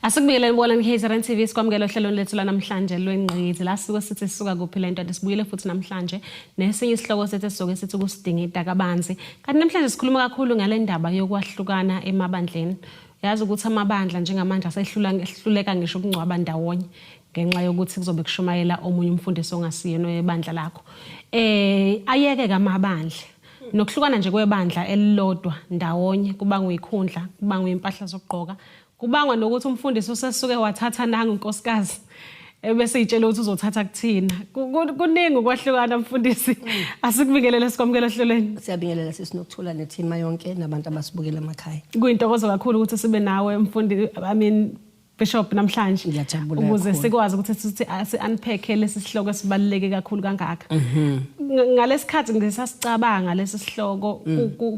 Asikubingelele mbukela KZN TV, sikwamukela ohlelweni lethu lanamhlanje lwengqikithi la sisuke sithi sisuka kuphi lento. Ade sibuyele futhi namhlanje nesinye isihloko sethu esizoke sithi ukusidingida kabanzi. Kanti namhlanje sikhuluma kakhulu ngale ndaba yokwahlukana emabandleni. Yazi ukuthi amabandla njengamanje asehlula ehluleka ngisho ukungcwaba ndawonye ngenxa yokuthi kuzobe kushumayela omunye umfundisi ongasiyena oyebandla lakho. Ayeke kamabandla. Nokuhlukana nje kwebandla elilodwa ndawonye kubangwa ikhundla, kubangwa impahla zokugqoka, kubangwa nokuthi umfundisi usesuke wathatha nangu unkosikazi ebese itshela ukuthi uzothatha kuthina. Kuningi ukwahlukana, mfundisi. Asikubingelele, sikwamukela ohlelweni. Siyabingelela, sisinokuthula nethima yonke nabantu abasibukela emakhaya. Kuyintokozo kakhulu ukuthi sibe nawe mfundi, I mean Bishop, namhlanje Ngiyajabula ukuze kakhulu. sikwazi ukuthi sithi si-unpack lesi sihloko esibaluleke kakhulu kangaka. Ngalesikhathi ngisasicabanga lesi sihloko,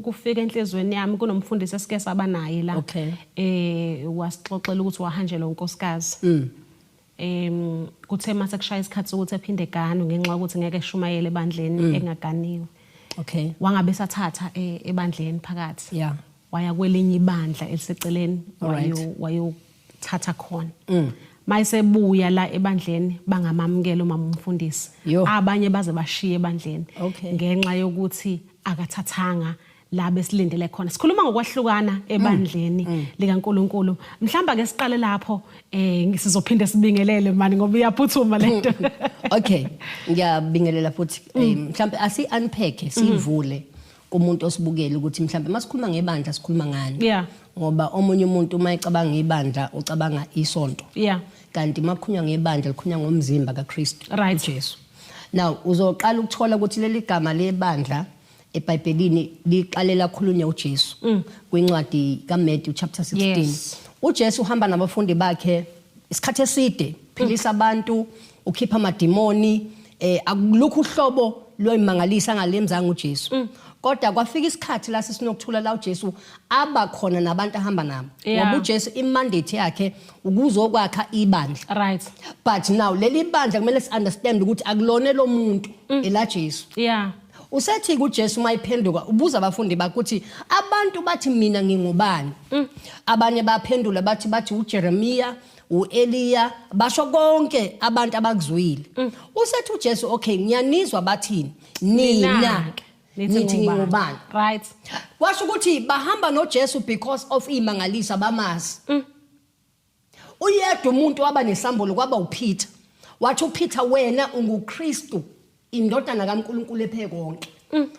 kufika enhliziyweni yami kunomfundisi esike saba naye la. Wasixoxela ukuthi wahanjelwa unkosikazi. Kuthe mase kushaya isikhathi sokuthi ephinde eganwe ngenxa yokuthi ngeke eshumayele ebandleni engaganiwe. Wangabe sathatha ebandleni phakathi. Waya kwelinye ibandla eliseceleni, wayothatha khona. Mayisebuya la ebandleni bangamamukela umama umfundisi. Abanye baze bashiye ebandleni ngenxa yokuthi akathathanga la besilindele khona. Sikhuluma ngokwahlukana ebandleni likaNkuluNkulu. Mhlamba ke siqale lapho, sizophinde sibingelele mani ngoba iyaphuthuma lento. Okay, ngiyabingelela futhi. Mhlambe asi unpack, sivule kumuntu osibukele ukuthi mhlambe masikhuluma ngebandla sikhuluma ngani. Ngoba omunye umuntu uma ecabanga ibandla ucabanga isonto. Kanti makukhulunywa ngebandla likhulunywa ngomzimba kaKristu, uJesu. Now uzoqala ukuthola ukuthi leli gama lebandla eBhayibhelini liqalela khulunywa uJesu kwincwadi kaMatthew chapter 16. uJesu uhamba nabafundi bakhe isikhathi eside, philisa abantu, ukhipha amadimoni, akulukho uhlobo lwemangalisa angalenzanga uJesu. Kodwa kwafika isikhathi la sisinokuthula la uJesu aba khona nabantu ahamba nabo. Ngoba uJesu imandate yakhe ukuzokwakha ibandla. But now leli bandla kumele si understand ukuthi akulona lomuntu, ela Jesu. Usethi kuJesu mayiphenduka ubuza abafundi bakhe ukuthi abantu bathi mina ngingubani. Abanye baphendula bathi uJeremiah, uEliya, basho konke abantu abakuzwile. Usethi uJesu, okay, ngiyanizwa bathini nina, Nina-ke, nithi ngubani? Ngingubani? Kwasho ukuthi bahamba noJesu because of imangaliso abamazi. Uyedwa umuntu waba nesambulo, kwaba uPeter. Wathi uPeter, wena unguKristu, indodana kaNkuluNkulu ephe konke.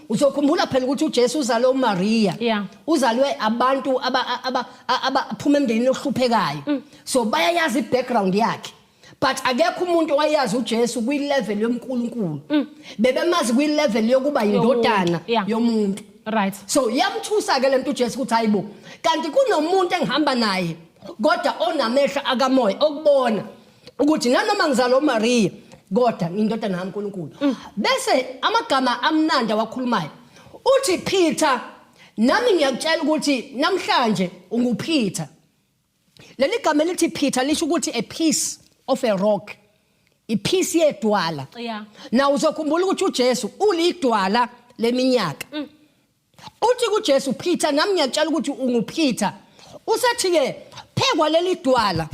Uzokhumbula phela ukuthi uJesu uzalwe uMaria. Uzalwe abantu abaphuma emndenini ohluphekayo. So bayayazi i-background yakhe. But akekho umuntu owayazi uJesu kwi-level yoMkulunkulu. Bebemazi kwi-level yokuba indodana yomuntu. So yamthusa ke lento uJesu ukuthi hayibo, kanti kunomuntu engihamba naye kodwa onamehlo akamoya okubona ukuthi nanoma ngizalwa uMaria kodwa indodana kaNkulunkulu. Bese amagama amnandi awakhulumayo uthi, Peter, nami ngiyakutshela ukuthi namhlanje unguPeter. Leli gama elithi Peter lisho ukuthi a piece of a rock, ipiece yedwala. Na uzokhumbula ukuthi uJesu ulidwala leminyaka. Uthi kuJesu, Peter, nami ngiyakutshela ukuthi unguPeter. Usethi ke phekwa leli dwala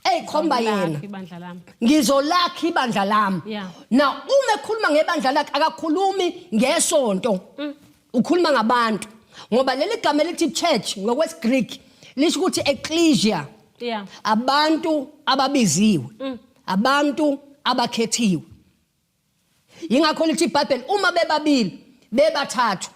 eyikhomba yena, Ibandla lami. Ngizolakha ibandla lami. Now uma ekhuluma ngebandla lakhe akakhulumi ngesonto, ukhuluma ngabantu, ngoba leli gama elithi church ngokwesiGreek lisho ukuthi ecclesia, abantu ababiziwe, abantu abakhethiwe. Ingakho lithi iBhayibheli uma bebabili bebathathu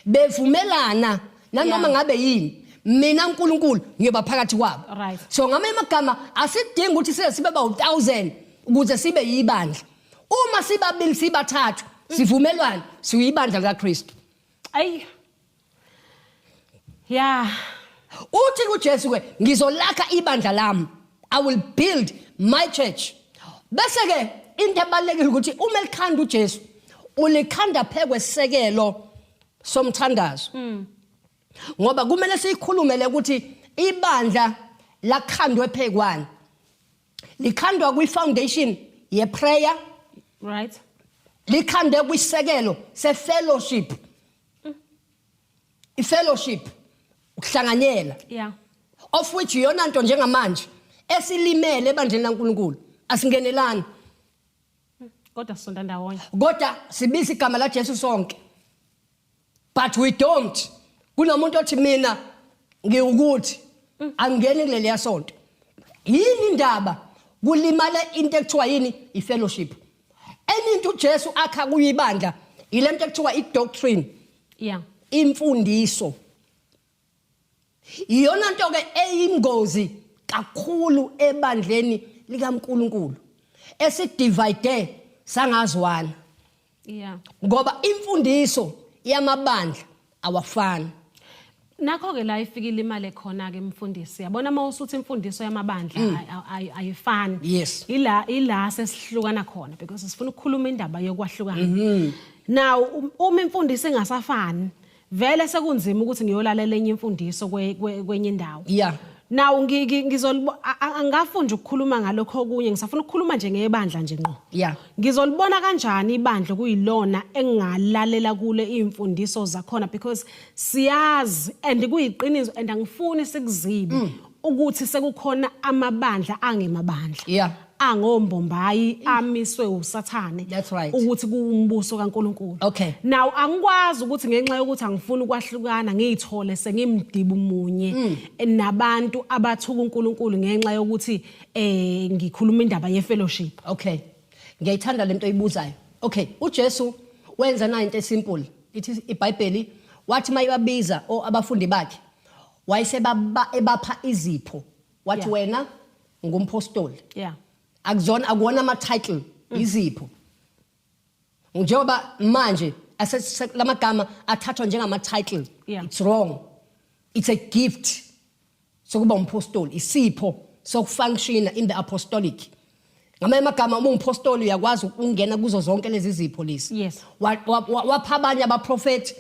bevumelana nanoma ngabe yini, mina uNkulunkulu ngiyoba phakathi kwabo. So ngamanye amagama asidingi ukuthi size sibe ba 1000 ukuze sibe yibandla. Uma sibabili sibathathu sivumelwane, siyibandla likaKristu. Ayi. Yeah. Uthi kuJesu ke, ngizolakha ibandla lami. I will build my church. Bese ke into ebalekile ukuthi uma elikhanda uJesu ulikhanda phekwesekelo somthandazo. Ngoba kumele siyikhulume le ukuthi ibandla lakhandwe phekwani. Likhandwa kwi foundation ye prayer. Likhande kwisekelo se fellowship. I fellowship ukuhlanganyela. Of which iyona nto njengamanje Esilimele ebandleni laNkulunkulu, asingenelani. Kodwa sisonta ndawonye. Kodwa sibiza igama laJesu sonke, but we don't. Kunomuntu othi, "Mina ngiwukuthi, angingeni kuleliya sonto." Yini indaba? Kulimale into ekuthiwa yini? I-fellowship. Enye into uJesu akha kuyo ibandla ilento ekuthiwa i-doctrine, imfundiso. Iyona nto ke eyingozi kakhulu ebandleni likaNkulunkulu esidivide sangazwana, ngoba imfundiso yamabandla awafani. Nakho ke la ifikile imali khona ke, mfundisi. Yabona, uma usuthi imfundiso yamabandla ayifani. Ila sesihlukana khona, because sifuna ukukhuluma indaba yokwahlukana. Now uma imfundiso ingasafani, vele sekunzima ukuthi ngiyolalela enye imfundiso kwenye indawo. Now angafuni ukukhuluma ngalokho okunye, ngisafuna ukukhuluma nje ngebandla nje ngqo. Ngizolibona kanjani ibandla kuyilona engingalalela kule imfundiso zakhona? Because siyazi and kuyiqiniso and angifuni sikuzibe ukuthi sekukhona amabandla angemabandla, angombombayi amiswe uSathane That's right. ukuthi kuwumbuso kaNkuluNkulu. Now angikwazi ukuthi ngenxa yokuthi angifuni ukwahlukana ngiyithole sengimdibu munye nabantu abathuka uNkulunkulu ngenxa yokuthi ngikhuluma indaba ye-fellowship. Okay, ngiyayithanda lento oyibuzayo. Okay, uJesu wenza na into esimple. Ithi iBhayibheli, wathi mayibabiza o abafundi bakhe, wayesebaba ebapha izipho, wathi, "Wena ngumpostoli." Akuzona, akuwona ama title, izipho. Njengoba manje lamagama athathwa njengama title, it's wrong. It's a gift sokuba umpostoli, isipho sokufunctiona in the apostolic. Ngamanye amagama, uma ungumpostoli uyakwazi ukungena kuzo zonke lezi zipho lezi. Wapha abanye abaprofeti,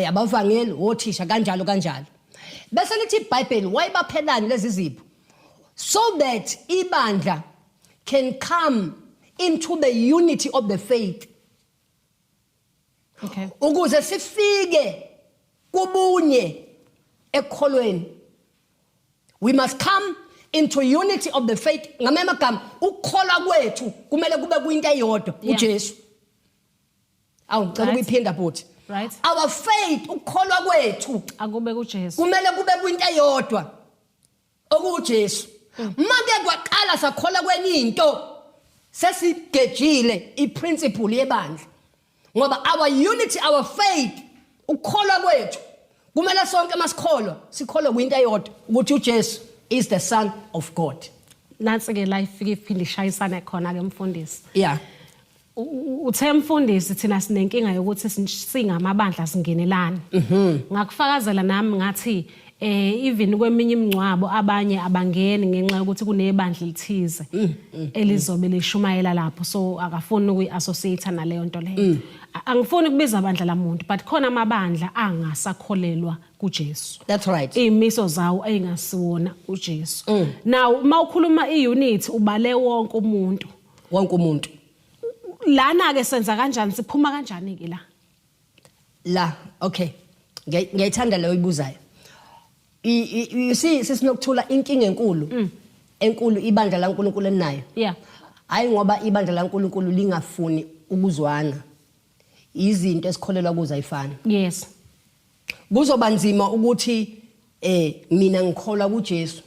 abavangeli, othisha, kanjalo kanjalo. Bese lithi iBhayibheli, wayebaphelani lezi zipho? So that ibandla can come into the unity of the faith, ukuze sifike kubunye ekukholweni. We must come into unity of the faith. Ngamanye amagama, ukukholwa kwethu kumele kube kuyinto eyodwa, uJesu. Awu, ngicela ukuyiphinda futhi. Our faith, ukukholwa kwethu, akube kuJesu. Kumele kube kuyinto eyodwa, okuJesu. Make kwaqala sakholwa kwenye into, sesigejile iprinciple yebandla, ngoba our unity, our faith, ukukholwa kwethu, kumele sonke masikholwa sikholwe kuyinto eyodwa, ukuthi uJesu is the Son of God. Nansi ke la ifike iphinde ishayisane khona ke, mfundisi. Uthe mfundisi, thina sinenkinga yokuthi singamabandla singenelani. Ngakufakazela nami, ngathi even kweminye imingcwabo abanye abangeni ngenxa yokuthi kunebandla elithize elizobe lishumayela lapho, so akafuni ukuyi-associate naleyo nto leyo. Angifuni ukubiza abandla lamuntu, but khona amabandla angasakholelwa kuJesu, That's right. iy'miso zawo ey'ngasiwona uJesu. Now uma ukhuluma i-unity, ubale wonke umuntu. Wonke umuntu. Lana-ke senza kanjani, siphuma kanjani-ke la? La, okay. Ngiyayithanda leyo ibuzayo. You see, sisinokuthula, inkinga enkulu enkulu ibandla laNkulunkulu elinayo, hayi ngoba ibandla laNkulunkulu lingafuni ukuzwana, izinto esikholelwa kuzo ayifani. Kuzoba nzima ukuthi mina ngikholwa kuJesu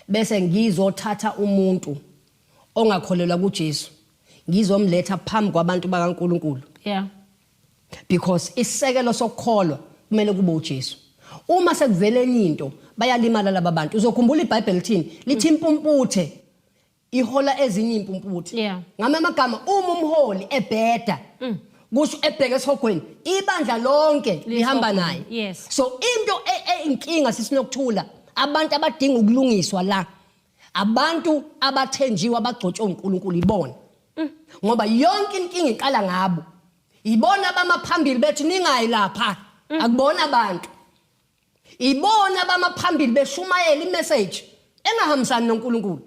bese ngizothatha umuntu ongakholelwa kuJesu ngizomletha phambi kwabantu bakaNkulunkulu, because isisekelo sokukholwa kumele kube uJesu. Uma sekuvele enye into, bayalimala laba bantu. Uzokhumbula iBhayibheli lithini? Lithi impumputhe ihola ezinye impumputhe. Ngamanye amagama, uma umholi ebheda, kusho ebheke esihogweni, ibandla lonke lihamba naye. So into eyinkinga, sisinokuthula, abantu abadinga ukulungiswa la, abantu abathenjiwe, abagcotshwe uNkulunkulu, ibona, ngoba yonke inkinga iqala ngabo. Ibona abamaphambili bethi, "Ningayi lapha." Akubona abantu, ibona abamaphambili beshumayela imessage engahambisani noNkulunkulu,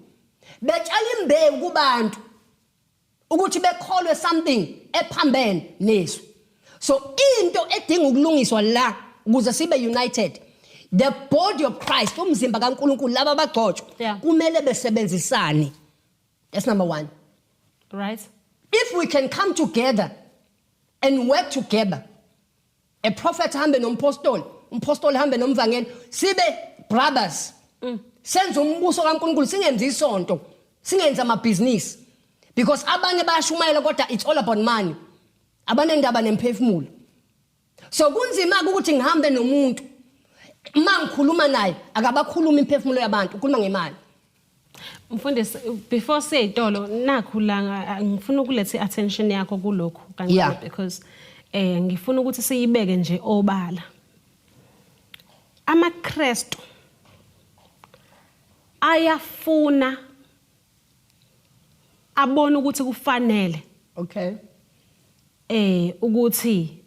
betshala imbewu kubantu ukuthi bekholwe something ephambene nezwi. So into edinga ukulungiswa la ukuze sibe united, The body of Christ, umzimba kaNkulunkulu, laba abagcotshwa kumele besebenzisane. That's number 1. Right. If we can come together and work together, a prophet hambe nompostoli, umpostoli hambe nomvangeli, sibe brothers. Senze umbuso kaNkulunkulu, singenzi isonto, singenzi amabhizinisi. Because abanye bayashumayela kodwa it's all about money. Abanendaba nemphefumulo. So kunzima ukuthi ngihambe nomuntu uma ngikhuluma naye akabakhuluma imphefumulo yabantu, ukhuluma ngemali. Mfundisi, before seyitolo nakhu la ngifuna ukuletha i-attention yakho kulokhu kancane, because ngifuna ukuthi siyibeke nje obala. AmaKristu ayafuna abona ukuthi kufanele okay ukuthi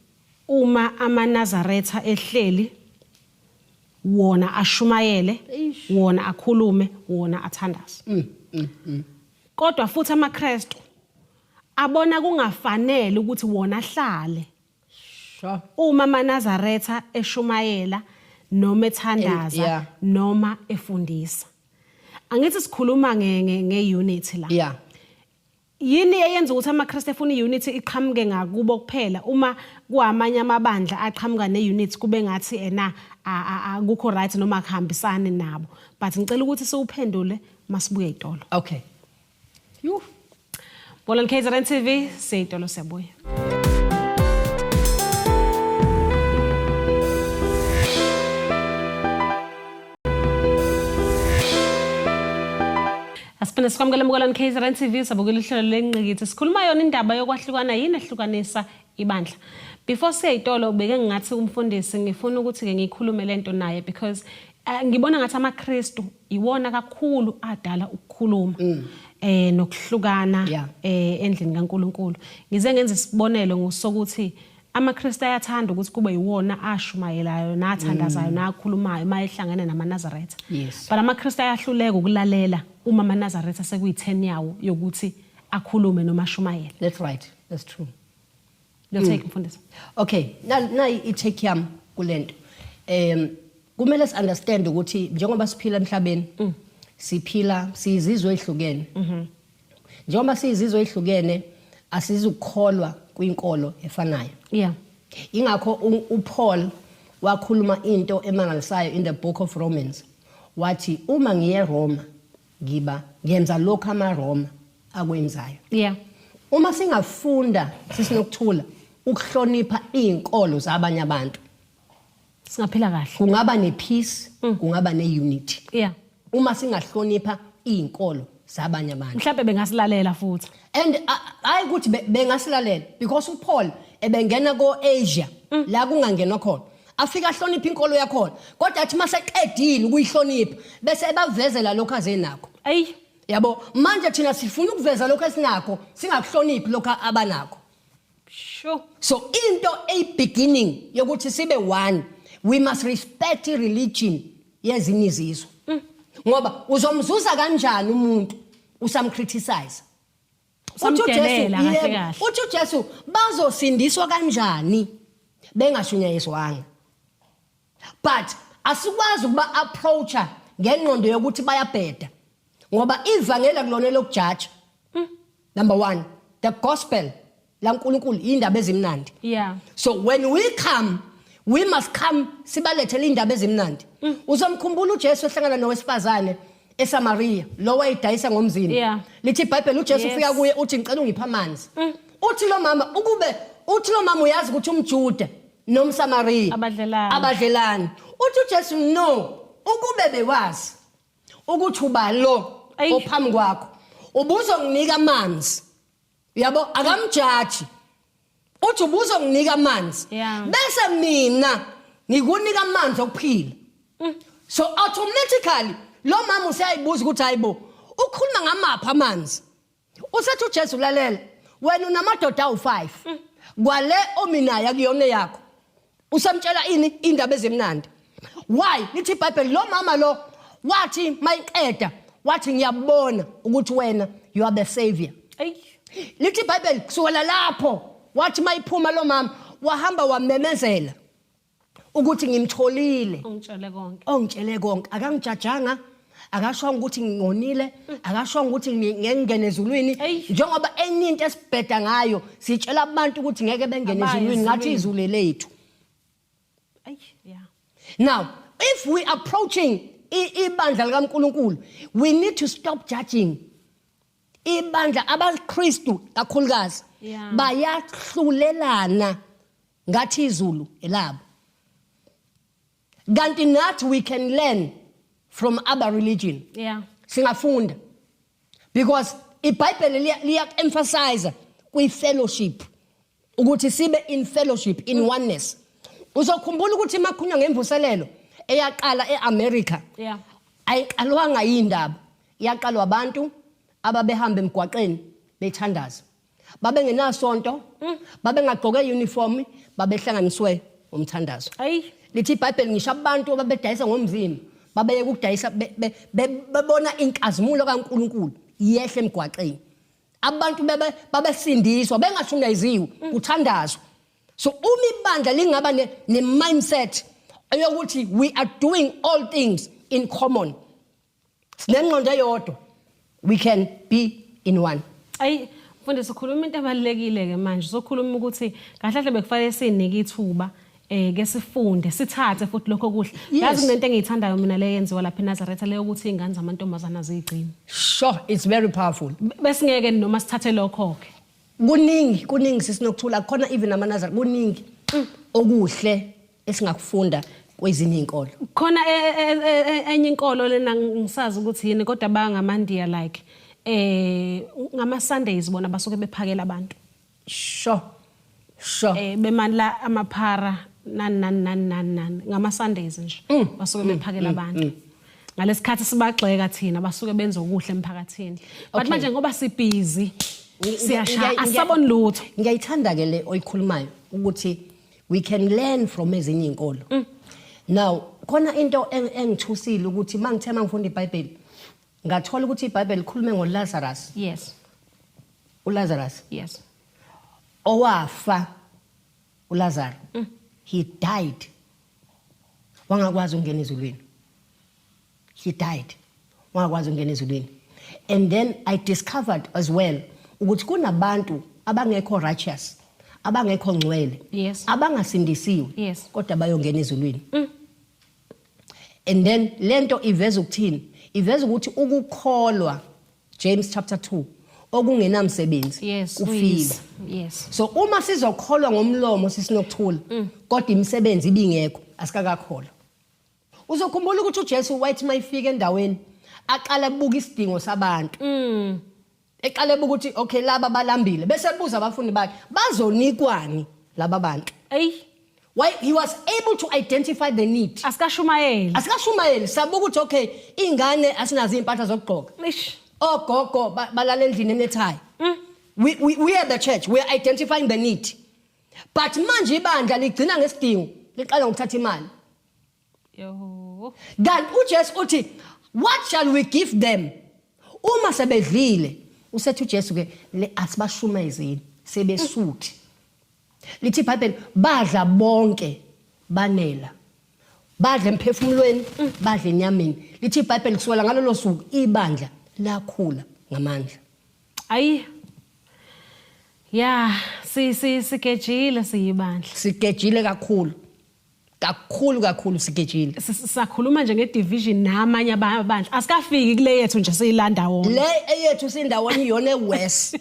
uma amaNazaretha ehleli wona ashumayele, wona akhulume, wona athandaze. Kodwa futhi amaKristu abona kungafanele ukuthi wona ahlale. Sure. Uma amaNazaretha eshumayela noma ethandaza noma efundisa. Angithi sikhuluma nge unity la. Yeah. Yini eyenza ukuthi amaKristu efuna iunity iqhamuke ngakubo kuphela, uma kuamanye amabandla aqhamuka neunity kube ngathi ena akukho right noma akuhambisani nabo? But ngicela ukuthi siwuphendule masibuye itolo. Okay. Yuh. Bolan KZN TV, seyitolo siyabuya. Asiphinde sikwamukele Mkolani KZN TV, sabukela uhlelo lengqikithi. Sikhuluma yona indaba yokwahlukana, yini ehlukanisa ibandla. Before siyitolo beke ngathi umfundisi ngifuna ukuthi ke ngikhulume lento naye, because ngibona ngathi amaKristu iwona kakhulu adala ukukhuluma nokuhlukana endlini kaNkuluNkulu. Ngize ngenze isibonelo ngosokuthi amaKristu ayathanda ukuthi kube yiwona ashumayelayo nathandazayo nakhulumayo mayehlangene namaNazaretha. Yes. But amaKristu ayahluleka ukulalela uma amaNazaretha sekuyi-10 yawo yokuthi akhulume noma ashumayele. That's right. That's true. Your take, mfundisi. Okay, nayi i-take yami kulento. Kumele si-understand ukuthi njengoba siphila emhlabeni, siphila siyizizwe ezihlukene. Njengoba siyizizwe ezihlukene, asizukukholwa kwinkolo efanayo. Yeah. Ingakho uPaul wakhuluma into emangalisayo in the book of Romans. Wathi uma ngiye Roma ngiba ngenza lokho amaRoma akwenzayo. Yeah. Uma singafunda sisinokuthula ukuhlonipha izinkolo zabanye abantu, singaphila kahle. Kungaba nepeace, kungaba neunity. Yeah. Uma singahlonipha izinkolo zabanye abantu. Mhlawumbe bengasilalela futhi. And hayi ukuthi bengasilalela, because uPaul ebengena ko-Asia la kungangenwa khona. Afika ahloniphe inkolo yakhona. Kodwa athi maseqedile ukuyihlonipha bese ebavezela lokho azenakho. Ayi. Yabo, manje thina sifuna ukuveza lokho esinakho, singakuhloniphi lokho abanakho. Sure. So into a beginning yokuthi sibe one, we must respect religion yezinye izizwe. Ngoba uzomzuza kanjani umuntu usamcriticize? Usamdelela kahle kahle. Uthi uJesu bazosindiswa kanjani bengashunyayezwanga? But asikwazi ukuba approacha ngengqondo yokuthi bayabheda, ngoba ivangeli akulona lokujaja. Number 1, the gospel laNkulunkulu indaba ezimnandi. Yeah. So when we come, we must come sibalethele indaba ezimnandi. Uzomkhumbula uJesu ehlangana nowesifazane eSamaria, lo wayidayisa ngomzimba. Yeah. Lithi iBhayibheli uJesu ufika kuye uthi ngicela ungiphe amanzi. Uthi lo mama ukube uthi lo mama uyazi ukuthi umJuda nomSamaria abadlelani. Abadlelani. Uthi uJesu no, ukube bewazi ukuthi uba lo ophambi kwakho ubuzonginika amanzi. Yabo, akamjaji. Uthi ubuzonginika amanzi. Bese mina ngikunika amanzi okuphila. So automatically lo mama useyayibuza ukuthi hayibo, ukhuluma ngamaphi amanzi? Usethi uJesu lalela, wena unamadoda awu5. Kwale ominayo akuyona yakho. Usamtshela ini indaba ezimnandi. Why? Lithi iBhayibheli lo mama lo wathi mayiqeda wathi ngiyabona ukuthi wena you are the savior. Ey. Lithi iBhayibheli kusukela lapho wathi mayiphuma lo mama wahamba wamemezela. Ukuthi ngimtholile. Ungitshele konke. Ongitshele konke. Akangijajanga. Akashongo ukuthi ngingonile, akashongo ukuthi ngeke ngene ezulwini. Njengoba enye into esibheda ngayo, sitshela abantu ukuthi ngeke bengene ezulwini, ngathi izulu lethu. Ayi, yeah. Now, if we approaching ibandla likaNkuluNkulu, we need to stop judging. Ibandla abaKristu kakhulukazi bayahlulelana ngathi izulu elabo. Kanti nathi we can learn from other religion. Singafunda. Because iBhayibheli liya emphasize kwi fellowship. Ukuthi sibe in fellowship in oneness. Uzokhumbula ukuthi makhunywa ngemvuselelo eyaqala eAmerica. Ayiqalwanga indaba. Yaqalwa abantu ababehamba emgwaqeni bethandaza. Babengenasonto, babengagqoke uniform, babehlanganiswe umthandazo. Ayi. Lithi iBhayibheli ngisho abantu ababedayisa ngomzimba, babeye ukudayisa bebona inkazimulo kaNkuluNkulu yehle emgwaqeni. Abantu babesindiswa bengashunayiziwe kuthandazwa. So uma ibandla lingaba ne mindset eyokuthi we are doing all things in common, sinengqondo eyodwa, we can be in one. Ayi mfundisi, ukhuluma into ebalulekile ke manje. Sokhuluma ukuthi kahle kahle bekufanele sinike ithuba ke sifunde, sithathe futhi lokho kuhle. Yazi kunento engiyithandayo mina le yenziwa lapha eNazaretha le yokuthi izingane zamantombazana zigcine. Sure, it's very powerful. Besingeke noma sithathe lokho ke. Kuningi, kuningi sisinokuthula khona even amaNazaretha, kuningi okuhle esingakufunda kwezinye izinkolo. Khona enye inkolo lena ngisazi ukuthi yini, kodwa bangamandiya like ngama Sundays bona basuke bephakela abantu. Sure. Sure. Bemani la amaphara nani nani nani nani nani ngama Sundays nje basuke bephakela abantu. Ngalesikhathi sibagxeka thina basuke benza okuhle emphakathini. But manje ngoba sibhizi siyashaya asaboni lutho. Ngiyayithanda ke le oyikhulumayo ukuthi we can learn from ezinye izinkolo. Now khona into engithusile ukuthi mangithe mangifunda iBhayibheli ngathola ukuthi iBhayibheli likhulume ngoLazarus. uLazarus. Owafa uLazarus. He died. Wangakwazi ukungena ezulwini. He died. Wangakwazi ukungena ezulwini. And then I discovered as well ukuthi kunabantu abangekho righteous, abangekho ngcwele, abangasindisiwe, kodwa bayongena ezulwini. And then lento iveza ukuthini? Iveza ukuthi ukukholwa, James chapter 2, okungenamsebenzi kufile. So uma sizokholwa ngomlomo sisinokuthula, kodwa imisebenzi ibingekho, asikakakholwa. Uzokhumbula ukuthi uJesu wayethi mayifika endaweni aqala ebuka isidingo sabantu. Eqala ebuka ukuthi okay laba balambile, bese ebuza abafundi bakhe bazonikwani laba bantu. Ey. Why he was able to identify the need. Asikashumayeli. Asikashumayeli, sabuka ukuthi okay ingane asinazo impahla zokugqoka. Eish. Ogogo balala endlini enethayi. We are the church, we are identifying the need. But manje ibandla ligcina ngesidingo, liqala ngokuthatha imali. Yo. Kanti uJesu uthi what shall we give them? Uma sebedlile, usethi uJesu ke le asibashumayezeni sebesuthi. Lithi iBhayibheli badla bonke banela. Badla emphefumulweni, badla enyameni. Lithi iBhayibheli kusukela ngalolo suku ibandla lakhula ngamandla. Ayi. Ya, si si sigejile siyibandla. Sigejile kakhulu. Kakhulu kakhulu sigejile. Sakhuluma nje ngedivision namanye abandla. Asikafiki kule yethu nje siyilanda wona. Le eyethu sindawonye iyona eWest.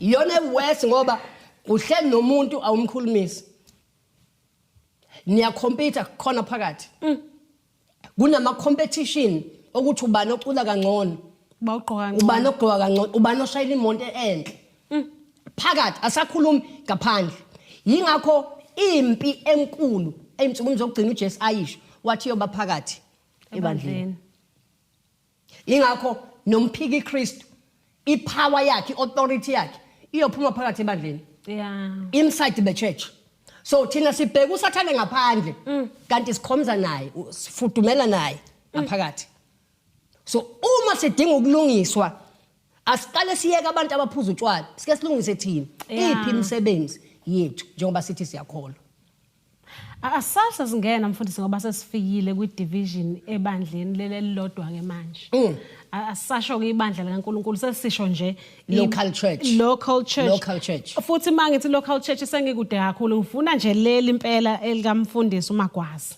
Iyona eWest ngoba uhleli nomuntu awumkhulumisi. Niyacompete khona phakathi. Kunama competition ukuthi ubani ocula kangcono. Uba ugqoka kangcono. Ubani ogqoka kangcono, ubani oshayela imoto enhle. Phakathi asakhulumi ngaphandle. Yingakho impi enkulu eyinsukwini zokugcina uJesu ayisho wathi yoba phakathi ebandleni. Yingakho nomphiki Kristu ipower yakhe, authority yakhe iyophuma phakathi ebandleni. Inside the church. So thina sibheka uSathane ngaphandle, kanti sikhomza naye, sifudumela naye ngaphakathi. So uma sidinga ukulungiswa asiqale siyeke abantu abaphuza utshwala, sike silungise thina. Iphi imisebenzi yethu njengoba sithi siyakholwa? Asase singena mfundisi ngoba sesifikile kwi-division ebandleni leli elilodwa-ke manje. Asisasho-ke ibandla likaNkulunkulu, sesisho nje Local church. Local church. Local church. Futhi uma ngithi local church sengikude kakhulu, ngifuna nje leli impela elikamfundisi uMagwaza.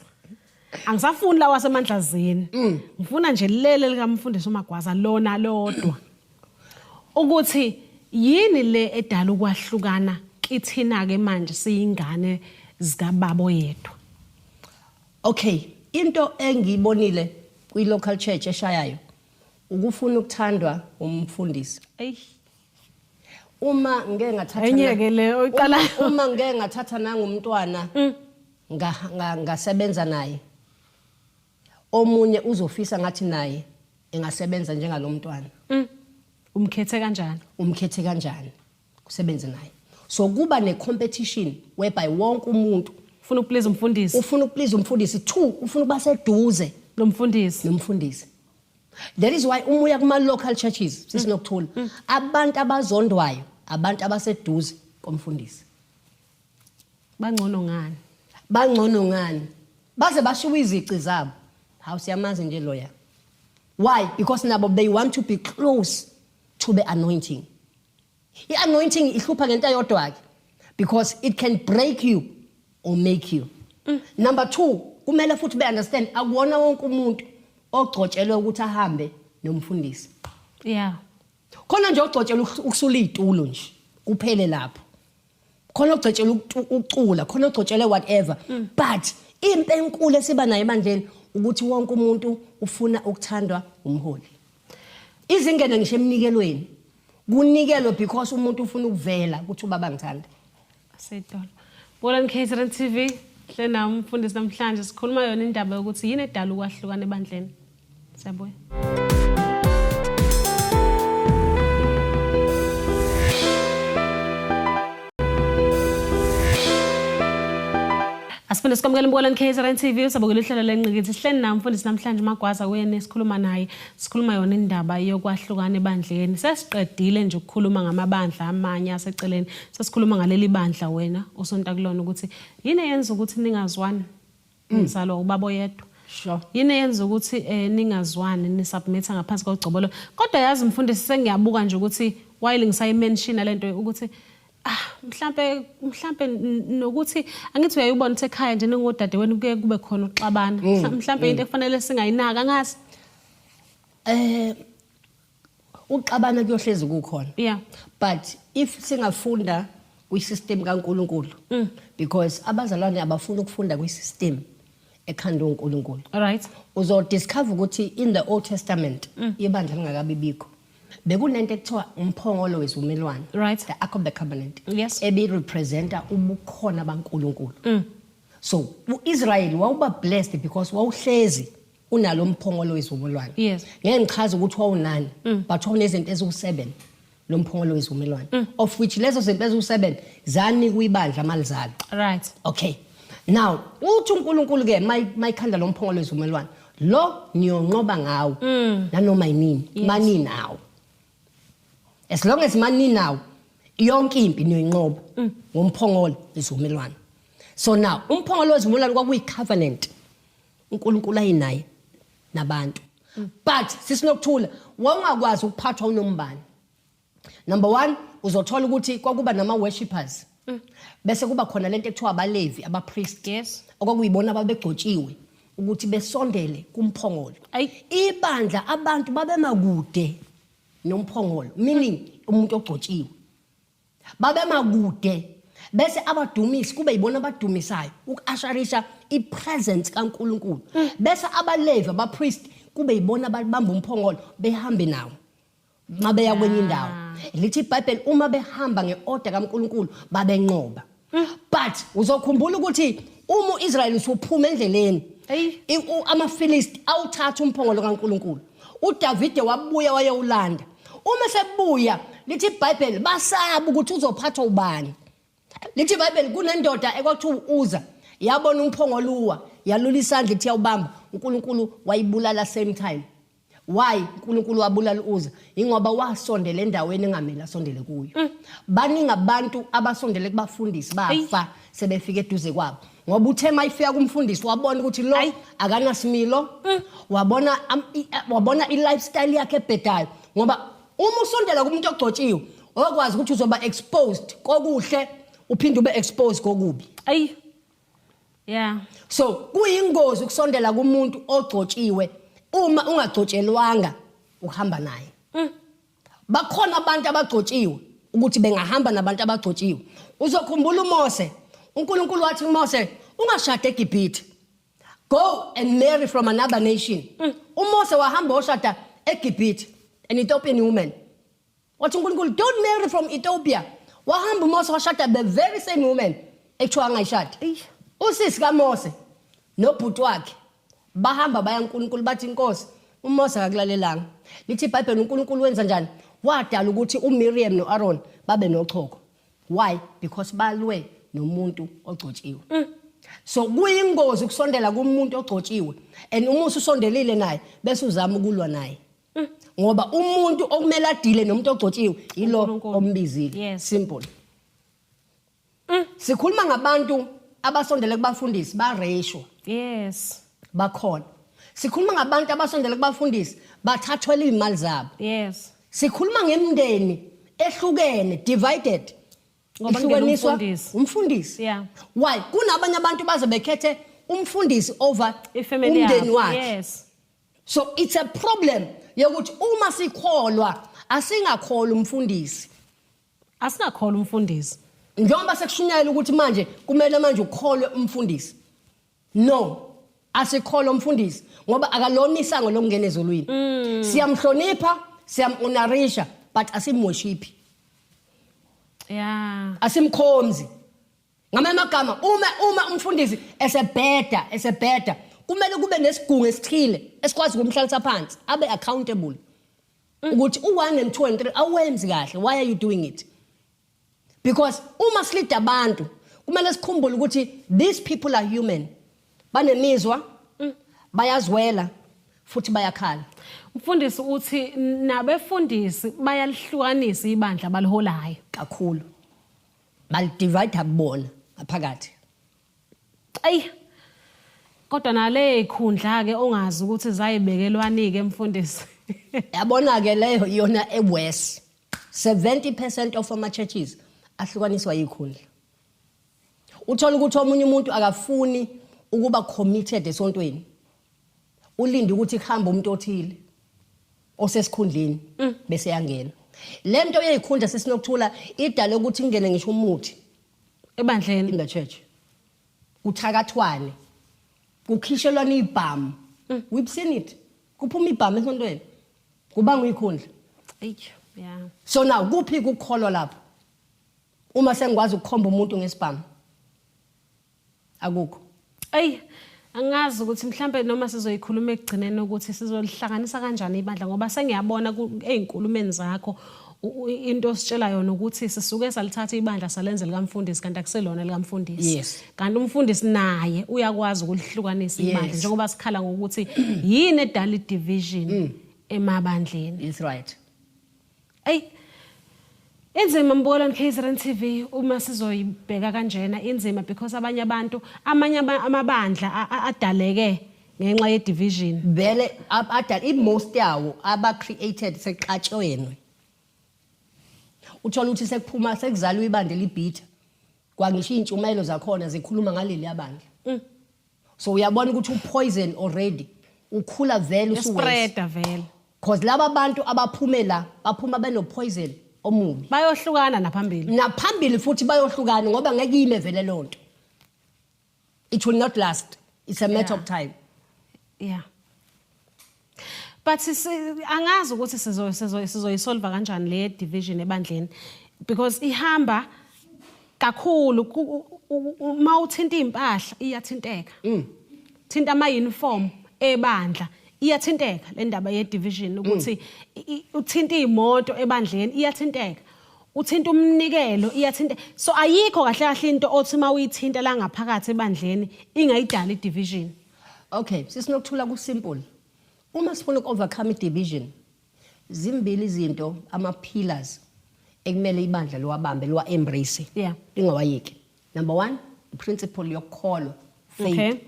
Angisafuni lawa asemandlazini. Ngifuna nje leli likamfundisi uMagwaza lona lodwa. Ukuthi yini le edala ukwahlukana kithina ke manje siyingane zikababa oyedwa? Okay, into engiyibonile kwi local church eshayayo ukufuna ukuthandwa umfundisi. Ey. Uma ngeke ngathatha Enye ke le oyiqala. Uma ngeke ngathatha nangumntwana ngasebenza naye, omunye uzofisa ngathi naye engasebenza njengalomntwana. Umkhethe kanjani? Umkhethe kanjani kusebenze naye? So kuba ne competition whereby wonke umuntu ufuna ukuplease umfundisi. Ufuna ukuplease umfundisi. 2, ufuna ukuba seduze nomfundisi. Nomfundisi. That is why uma uya kuma local churches sisinokuthula, abantu abazondwayo abantu abaseduze komfundisi. Bangcono ngani? Bangcono ngani? Baze bashiwe izici zabo. Hawu, siyamazi nje loya. Why? Because nabo they want to be close to the anointing. I-anointing ihlupha ngento eyodwa ke, because it can break you or make you. Number 2, kumele futhi be understand akuwona wonke umuntu ogcotshelwe ukuthi ahambe nomfundisi. Khona nje ogcotshelwe ukusula izitulo nje, kuphele lapho. Khona ogcotshelwe ukucula, khona ogcotshelwe whatever. But impi enkulu esiba nayo ebandleni ukuthi wonke umuntu ufuna ukuthandwa umholi. Izingene ngisho emnikelweni. Kunikelwe because umuntu ufuna ukuvela ukuthi ubaba ngithanda. Seyitolo. Bolani KZN TV, hle na umfundisi namhlanje sikhuluma yona indaba yokuthi yini edala ukwahlukana ebandleni. Siyabuya. Asiphinde sikwamukele Mbukeleni KZN TV, usabukela uhlelo lengqikithi. Sihleli naye umfundisi namhlanje uMagwaza, kuyena esikhuluma naye. Sikhuluma yona indaba yokwahlukana ebandleni. Sesiqedile nje ukukhuluma ngamabandla amanye aseceleni. Sesikhuluma ngaleli bandla wena osonta kulona ukuthi yini eyenza ukuthi ningazwani? Nizalwa ubaba oyedwa. Yini eyenza ukuthi ningazwani, nisubmit ngaphansi kogcobo lo? Kodwa yazi mfundisi, sengiyabuka nje ukuthi while ngisayimention lento ukuthi mhlambe nokuthi angithi uyayibona ukuthi ekhaya nje ningodadewenu kuye kube khona ukuxabana. Mhlambe into ekufanele singayinaka, angazi. Uxabana kuyohlezi kukhona. But if singafunda kwi-system kaNkulunkulu, because abazalwane abafuni ukufunda kwi-system ekhandwe uNkulunkulu. Uzodiscover ukuthi in the Old Testament ibandla lingakabi bikho, bekunento ekuthiwa umphongolo wesivumelwano, the Ark of the Covenant, ebi-representa ubukhona baNkulunkulu. So uIsrael wawuba blessed because wawuhlezi unalo umphongolo wesivumelwano. Ngeke ngichaze ukuthi wawunani, but wawunezinto eziwu-7 lo mphongolo wesivumelwano, of which lezo zinto eziwu-7 zanikwa ibandla malizalo. Okay. Now uthi uNkulunkulu ke mayikhanda lo mphongolo wesivumelwano, lo niyonqoba ngawo nanoma yinini, maninawo. As long as maninawo, yonke impi niyoyinqoba ngomphongolo wesivumelwano. So now umphongolo wesivumelwano kwakuyi covenant uNkulunkulu ayinaye nabantu. But sisinokuthula wawungakwazi ukuphathwa unombani. Number 1, uzothola ukuthi kwakuba nama worshippers. Bese kuba khona lento ekuthiwa abaLevi, abapriest. Okwakuyibona ababegcotshiwe ukuthi besondele kumphongolo. Ibandla abantu babemakude nomphongolo, meaning umuntu ogcotshiwe. Babemakude bese abadumisi kube yibona abadumisayo ukusharisha ipresence kaNkuluNkulu. Bese abaLevi, abapriest kube yibona ababamba umphongolo behambe nawo mabeya kwenye indawo. Lithi iBhayibheli uma behamba ngeorder kaNkuluNkulu babenqoba. But uzokhumbula ukuthi uma uIsrael usuphuma endleleni, amaFilisti awuthatha umphongolo kaNkuluNkulu. uDavide wabuya wayewulanda. Uma sebuya lithi iBhayibheli basaba ukuthi uzophathwa ubani. Lithi iBhayibheli kunendoda ekwakuthiwa uUza, yabona umphongolo uwa, yalula isandla ithi yawubamba, uNkulunkulu wayibulala same time. Why uNkulunkulu wabulala uUza? Ingoba wasondela endaweni engamele asondele kuyo. Baningi abantu abasondele kubafundisi bafa sebefika eduze kwabo. Ngoba uthe mayifika kumfundisi wabona ukuthi lo akanasimilo, wabona i-lifestyle yakhe ebhedayo. Ngoba uma usondela kumuntu ogcotshiwe, okwazi ukuthi uzoba exposed kokuhle uphinde ube exposed kokubi. Ayi. Yeah. So kuyingozi ukusondela kumuntu ogcotshiwe uma ungagcotshelwanga ukuhamba naye. Bakhona abantu abagcotshiwe ukuthi bengahamba nabantu abagcotshiwe. Uzokhumbula uMose, uNkulunkulu wathi kuMose, ungashadi eGibhithe. Go and marry from another nation. UMose wahamba oshada eGibhithe, an Ethiopian woman. Wathi uNkulunkulu, don't marry from Ethiopia. Wahamba uMose washada the very same woman ekuthiwa angayishadi. Usisi kaMose nobhuti wakhe bahamba baya kuNkulunkulu bathi, Inkosi, uMose akakulalelanga. Lithi iBhayibheli uNkulunkulu wenza njani? Wadala ukuthi uMiriam noAaron babe nochoko. Why? Because balwe nomuntu ogcotshiwe. So kuyingozi ukusondela kumuntu ogcotshiwe, and uma ususondelile naye bese uzama ukulwa naye. Ngoba umuntu okumele adile nomuntu ogcotshiwe yilo uNkulunkulu. ombizile. Simple. Sikhuluma ngabantu abasondele kubafundisi ba-rape-wa. Bakhona. Sikhuluma ngabantu abasondele kubafundisi bathathwela izimali zabo. Sikhuluma ngemindeni ehlukene, divided. Ngoba kungena Ihlukaniswa umfundisi. umfundisi. Why? Kunabanye abantu baze bekhethe umfundisi over ifamily umndeni yakho. wakhe. So it's a problem yokuthi uma sikholwa asingakholwa umfundisi. Asingakholwa umfundisi. Njengoba sekushunyayela ukuthi manje kumele manje ukholwe umfundisi. No, asikholwa umfundisi ngoba akalona isango lokungena ezulwini. Siyamhlonipha, siyam-honorisha, but asimworship. Asimkhonzi. Ngamanye amagama, uma umfundisi esebheda kumele kube nesigungu esithile esikwazi ukumhlalisa phansi, abe accountable. Ukuthi u1 and 2 and 3 awenzi kahle, why are you doing it? Because uma silida abantu kumele sikhumbule ukuthi these people are human. Banemizwa, bayazwela futhi bayakhala. Mfundisi, uthi nabefundisi bayalihlukanisa ibandla abaliholayo. Kakhulu. Balidivide kubona ngaphakathi. Ayi. Kodwa nale ikhundla ke ongazi ukuthi zayibekelwani ke, mfundisi. Yabona ke leyo iyona eworse. 70% of ama churches ahlukaniswa yikhundla. Uthola ukuthi omunye umuntu akafuni ukuba committed esontweni. Ulinde ukuthi kuhambe umuntu othile osesikhundleni bese yangena. Lento yezikhundla sesinokuthula idale ukuthi kungene ngisho umuthi ebandleni, in the church. Kuthakathwane. Kukhishelwana ibhamu. We've seen it. Kuphuma ibhamu esontweni. Kubanga ikhundla. Ey, yeah. So now kuphi ukukholwa lapho? Uma sengikwazi ukukhomba umuntu ngesibhamu. Akukho. Ey, angazi ukuthi mhlambe noma sizoyikhuluma ekugcineni ukuthi sizolihlanganisa kanjani ibandla, ngoba sengiyabona ey'nkulumeni zakho into ositshela yona ukuthi sisuke salithatha ibandla salenza likamfundisi kanti akuselona likamfundisi. Kanti umfundisi naye uyakwazi ukulihlukanisa ibandla, njengoba sikhala ngokuthi yini edala i-division emabandleni. That's right. Ey, inzima mbukelo KZN TV uma sizoyibheka kanjena, inzima because abanye abantu, amanye amabandla adaleke ngenxa ye division. Vele adala i-most yawo aba created sexatshweni. Uthola ukuthi sekuphuma sekuzalwa ibandla elibhitha. Kwangisho intshumayelo zakhona zikhuluma ngaleli yabandla. So uyabona ukuthi upoison already ukhula vele usuwes. Spread vele. Because laba bantu abaphume la baphuma beno poison omubi. Bayohlukana naphambili. Naphambili futhi bayohlukana ngoba ngeke ime vele lonto. It will not last. It's a matter of time. But angazi ukuthi sizoyisolve kanjani le division ebandleni, because ihamba kakhulu uma uthinta impahla iyathinteka. Thinta ama uniform ebandla iyathinteka le ndaba ye division, ukuthi uthinta imoto ebandleni iyathinteka. Uthinta umnikelo iyathinteka. So ayikho kahle kahle into othi mawuyithinta la ngaphakathi ebandleni ingayidala i division. Okay, sisinokuthula ku simple. Uma sifuna uku-overcome i-division, zimbili izinto, ama-pillars ekumele ibandla liwabambe, liwa-embrace, lingawayeki. Number one, i-principle yokukholwa, faith.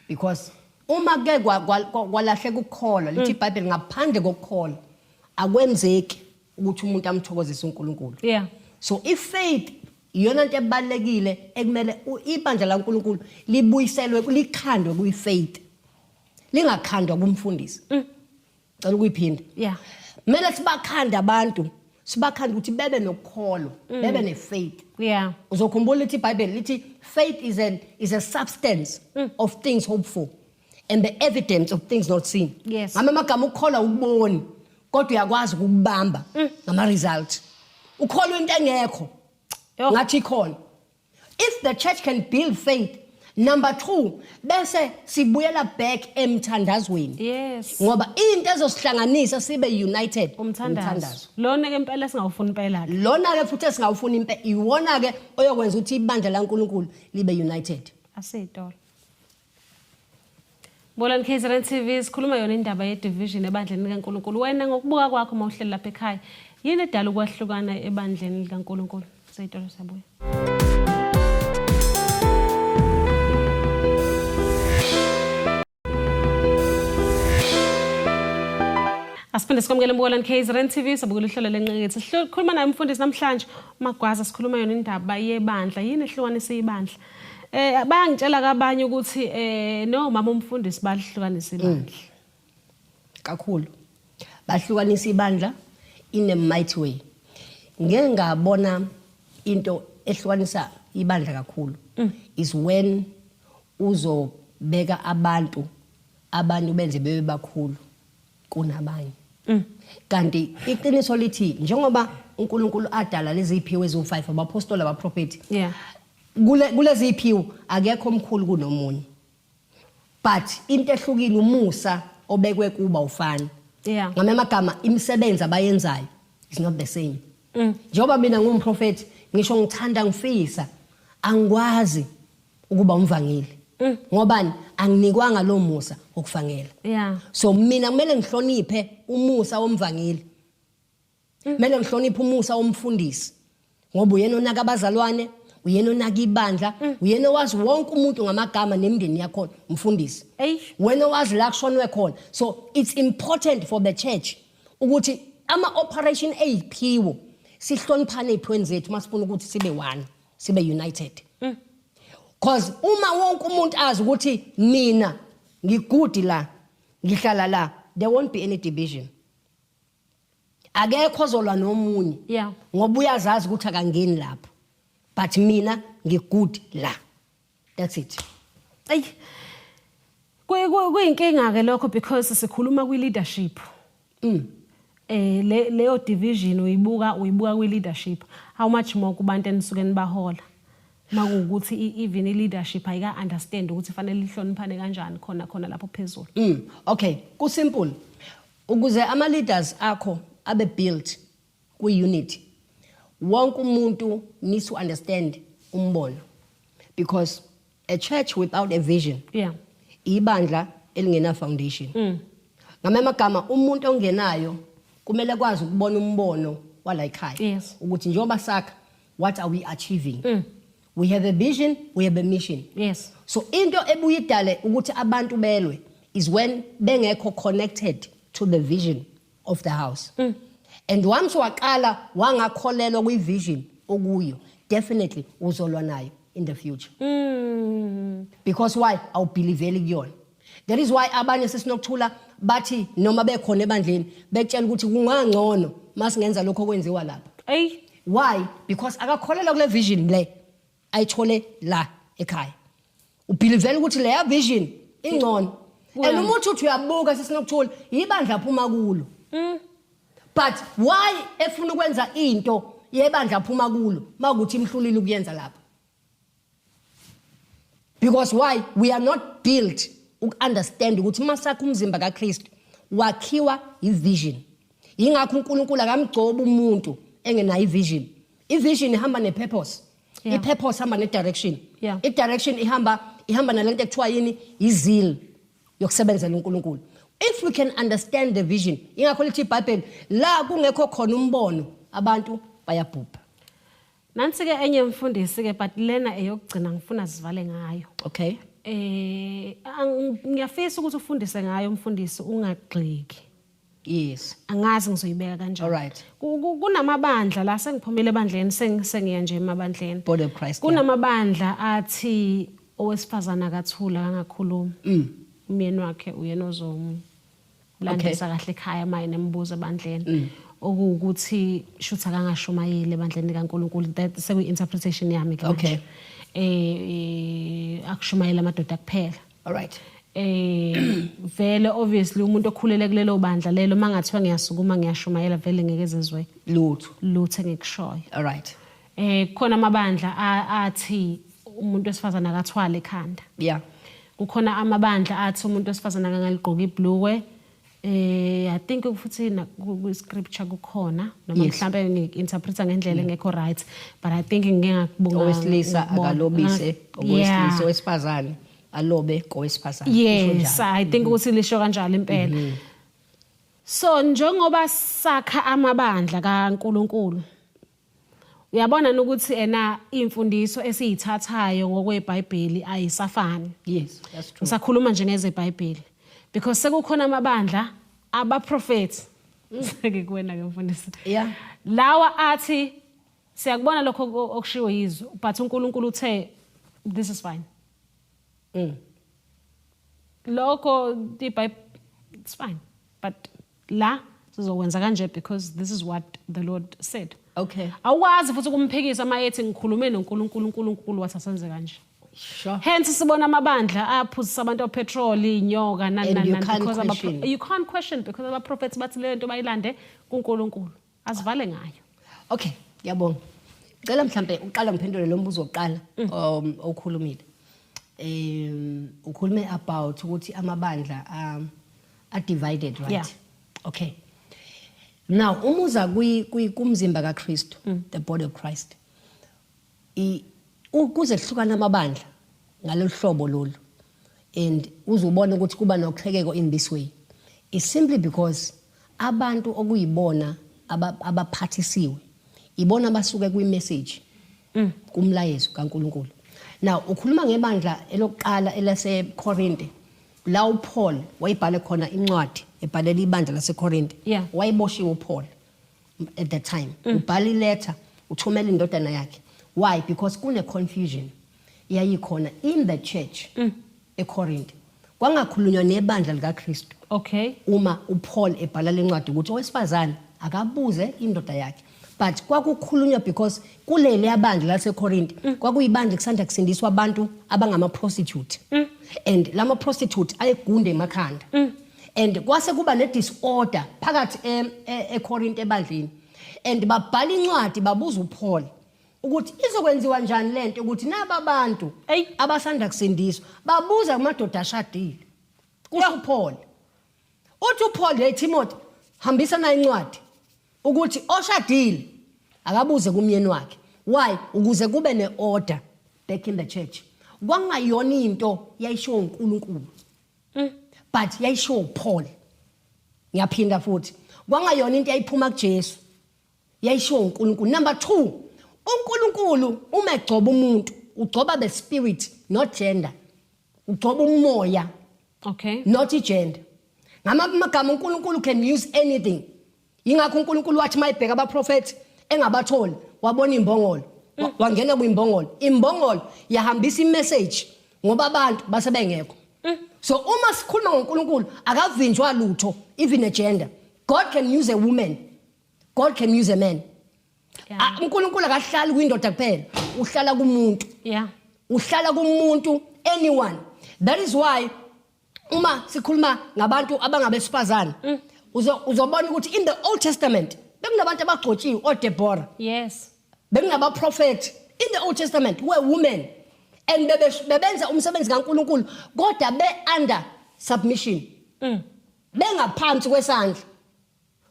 Because uma ke kwalahleka ukukholwa, lithi iBhayibheli ngaphandle kokukholwa akwenzeki ukuthi umuntu amthokozise uNkulunkulu. So i-faith iyona nto ebalulekile ekumele ibandla laNkulunkulu libuyiselwe, likhandwe kwi-faith, lingakhandwa kumfundisi. Cela ukuyiphinda. Kumele sibakhande abantu, sibakhande ukuthi bebe nokukholwa, bebe ne-faith. Uzokhumbula lithi iBhayibheli lithi faith is a substance of things hoped for and the evidence of things not seen. Ngama amagama, ukukholwa ukuboni, kodwa uyakwazi ukubamba ngama result. Ukholwa into engekho ngathi ikhona. If the church can build faith, number 2, bese sibuyela back emthandazweni. Ngoba into ezosihlanganisa sibe united, umthandazo. Lona ke impela singawufuni impela ke. Lona ke futhi esingawufuni impela, iwona ke oyokwenza ukuthi ibandla laNkulunkulu libe united. Asitolo. Bolani KZN TV, sikhuluma yona indaba ye division ebandleni likaNkulunkulu. Wena ngokubuka kwakho mawuhleli lapha ekhaya, yini edala ukwahlukana ebandleni likaNkulunkulu? Seyitolo, siyabuya. Asiphinde sikwamukele Mbukelani KZN TV, sabukela uhlelo lenqikithi. Sikhuluma naye umfundisi namhlanje uMagwaza, sikhuluma yona indaba yebandla, yini ehlukanisa ibandla. Bayangitshela kabanye ukuthi no mama umfundisi balihlukanisa ibandla. Kakhulu. Bahlukanisa ibandla in a mighty way. Ngeke ngabona into ehlukanisa ibandla kakhulu is when uzobeka abantu, abantu benze bebe bakhulu kunabanye. Kanti iqiniso lithi njengoba uNkulunkulu adala lezi ziphiwo eziwu5, abapostoli, abaprofeti, kulezi ziphiwo akekho omkhulu kunomunye, but into ehlukile umusa obekwe kuba ufana. Ngamanye amagama, imisebenzi abayenzayo is not the same. Njengoba mina ngumprofeti, ngisho ngithanda ngifisa, angikwazi ukuba umvangeli, ngobani? Anginikwanga lo musa wokuvangela. So mina kumele ngihloniphe umusa womvangeli, kumele ngihloniphe umusa womfundisi, ngoba uyena onaka abazalwane, uyena onaka ibandla, uyena owazi wonke umuntu ngamagama nemindeni yakhona, umfundisi. Wena owazi la kushonwe khona. So it's important for the church ukuthi ama-operation eyiphiwo sihloniphane ey'phiweni zethu masifuna ukuthi sibe one, sibe united, cause uma wonke umuntu azi ukuthi mina ngi-good la, ngihlala la, there won't be any division, akekho ozolwa nomunye, ngoba uyazazi ukuthi akangeni lapho, but mina ngi-good la, that's it. Ey. Kuyinkinga ke lokho because sikhuluma kwi leadership. Le leyo division uyibuka kwi leadership. How much more kubantu enisuke nibahola? Makuwukuthi even i leadership ayika understand ukuthi fanele ihloniphane kanjani khona khona lapho phezulu. Okay, ku simple. Ukuze ama leaders akho abe built kwi unity, wonke umuntu needs to understand umbono, because a church without a vision ibandla elingena foundation. Ngamanye amagama, umuntu ongenayo kumele kwazi ukubona umbono wala ekhaya, ukuthi njengoba sakha, what are we achieving? We have a vision, we have a mission. So into ebuye idale ukuthi abantu belwe is when bengekho connected to the vision of the house. And once waqala wangakholelwa kwi-vision okuyo, definitely uzolwa nayo in the future. Because why? Awubelieveli kuyona. That is why abanye sesinokuthula bathi noma bekhona ebandleni bekutshela ukuthi kungangcono masingenza lokho okwenziwa lapha. Ey. Why? Because akakholelwa kule vision le ayithole la ekhaya. Ubelievela ukuthi leya vision ingcono. And umuntu uthi uyabuka, sesinokuthula, ibandla phuma kulo. But why efuna ukwenza into yebandla phuma kulo makuthi imhlulile ukuyenza lapha? Because why? We are not built uku-understand ukuthi masakho umzimba kaKristu wakhiwa i-vision. Yingakho uNkulunkulu akamgcoba umuntu engenayo i-vision. I-vision ihamba ne-purpose. I-purpose ihamba ne-direction. I-direction ihamba nalento ekuthiwa yini, i-zeal yokusebenzela uNkulunkulu. If we can understand the vision, ingakho lithi iBhayibheli, la kungekho khona umbono, abantu bayabhubha. Nansi ke enye, mfundisi ke, but lena eyokugcina ngifuna sivale ngayo. Okay. Ngiyafisa ukuthi ufundise ngayo, umfundisi, ungagxiki. Angazi ngizoyibeka kanjani. All right. Kunamabandla la, sengiphumile ebandleni, sengiya nje emabandleni. Body of Christ. Kunamabandla athi owesifazana akathula, angakhuluma. Umyeni wakhe uyena ozomlandisa kahle ekhaya uma enembuzo ebandleni. Okuwukuthi shuthi akangashumayeli ebandleni kaNkulunkulu. That sekuyi-interpretation yami ke manje. Akushumayela amadoda kuphela. All right. Vele obviously umuntu okhulele kulelo bandla lelo, mangathiwa ngiyasukuma ngiyashumayela, vele ngeke ezizwe lutho lutho engikushoyo. All right. Khona amabandla athi umuntu wesifazana akathwale ekhanda. Kukhona amabandla athi umuntu wesifazana akangaligqoki ibhlukwe. I think futhi na ku scripture kukhona noma mhlambe ngi-interpreta ngendlela engekho right, but I think ngike ngakubonga. Owesilisa akalobise owesilisa, owesifazane alobe kowesifazane. Kusho njalo. I think ukuthi lisho kanjalo impela. So njengoba sakha amabandla kaNkuluNkulu, uyabona ukuthi ena imfundiso esiyithathayo ngokweBhayibheli ayisafani. Yes, that's true. Ngisakhuluma nje ngezeBhayibheli because sekukhona amabandla abaprofeti, seke kuwena ke, mfundisi, lawa athi siyakubona lokho okushiwo yizwe, but uNkulunkulu uthe this is fine. Lokho iBhayibheli, it's fine, but la sizokwenza kanje because this is what the Lord said. Awukwazi futhi ukumphikisa uma ethi ngikhulume noNkulunkulu, uNkulunkulu wathi asenze kanje. Hence sibona amabandla aphuzisa abantu opetrol, inyoka, nani And nani you nani, can't because question. You can't question because abaprofets bathi le nto bayilande kuNkulunkulu. Asivale ngayo. Okay, ngiyabonga. Cela mhlambe uqala ngiphendule lo mbuzo wokuqala okhulumile. Ukhulume about ukuthi amabandla are divided, right? Yeah. Okay. Now umuza kumzimba kaKristu, the body of Christ. Ukuze kuhlukana amabandla ngalolu hlobo lolu, and uzobona ukuthi kuba noqhekeko in this way, is simply because abantu okuyibona abaphathisiwe ibona abasuke kwi-message, kumlayezo kaNkuluNkulu. Now ukhuluma ngebandla elokuqala elaseKorinte, la uPaul wayibhale khona incwadi ebhalela ibandla laseKorinte. Wayeboshiwe uPaul at that time. Ubhala iletter, uthumela indodana yakhe. Why? Because kune confusion yayikhona in the church eKorinte. Kwangakhulunywa nebandla likaKristu. Uma uPaul ebhala lencwadi ukuthi owesifazane akabuze indoda yakhe. But kwakukhulunywa because kuleli yabandla laseKorinte kwakuyibandla kusanda kusindiswa abantu abangama prostitute. And lama prostitute ayegunde emakhanda. And kwase kuba ne disorder phakathi eKorinte ebandleni. And babhala incwadi babuza uPaul ukuthi izokwenziwa njani lento ukuthi naba abantu abasanda kusindiswa babuza kumadoda ashadile. Kusho uPaul. Uthi uPaul, "Hey Timothy, hambisa na incwadi ukuthi oshadile akabuze kumyeni wakhe." Why? Ukuze kube neorder back in the church. Kwangayona into yayisho uNkulunkulu, but yayisho uPaul. Ngiyaphinda futhi. Kwangayona into yayiphuma kuJesu, yayisho uNkulunkulu. Number 2, uNkulunkulu uma egcoba umuntu, ugcoba the spirit, not gender. Ugcoba umoya, not igender. Ngamanye amagama, uNkulunkulu can use anything. Ingakho uNkulunkulu wathi mayibheka abaprofeti engabatholi, wabona imbongolo, wangena kwimbongolo, imbongolo yahambisa imessage ngoba abantu base bengekho. So uma sikhuluma ngoNkulunkulu, akavinjwa lutho, even a gender. God can use a woman, God can use a man. Ah, uNkulunkulu akahlali kwindoda kuphela, uhlala kumuntu. Uhlala kumuntu, anyone. That is why uma sikhuluma ngabantu abangabesifazane, uzobona ukuthi in the Old Testament bekunabantu abagcotshiwe, oDeborah. Bekunaba-prophet in the Old Testament who were women and bebenza umsebenzi kaNkulunkulu, kodwa be under submission, bengaphansi kwesandla,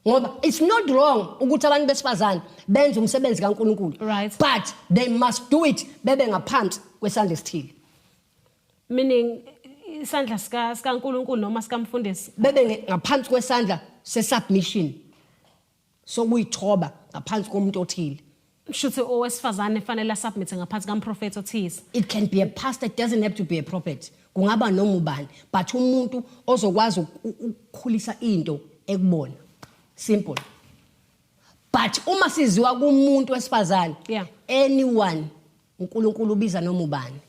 ngoba it's not wrong ukuthi abantu besifazane benze umsebenzi kaNkulunkulu, but they must do it bebe ngaphansi kwesandla esithile. Meaning Isandla sika sikaNkulunkulu noma sikamfundisi. Bebe ngaphansi kwesandla se-submission, sokuyithoba ngaphansi komuntu othile. Shuthi owesifazane fanele asubmit ngaphansi kamprofethi othize. It can be a pastor, it doesn't have to be a prophet, kungaba noma ubani, but umuntu ozokwazi ukukhulisa into ekubona, simple. But uma siziwa kumuntu wesifazane, anyone, uNkulunkulu ubiza noma ubani.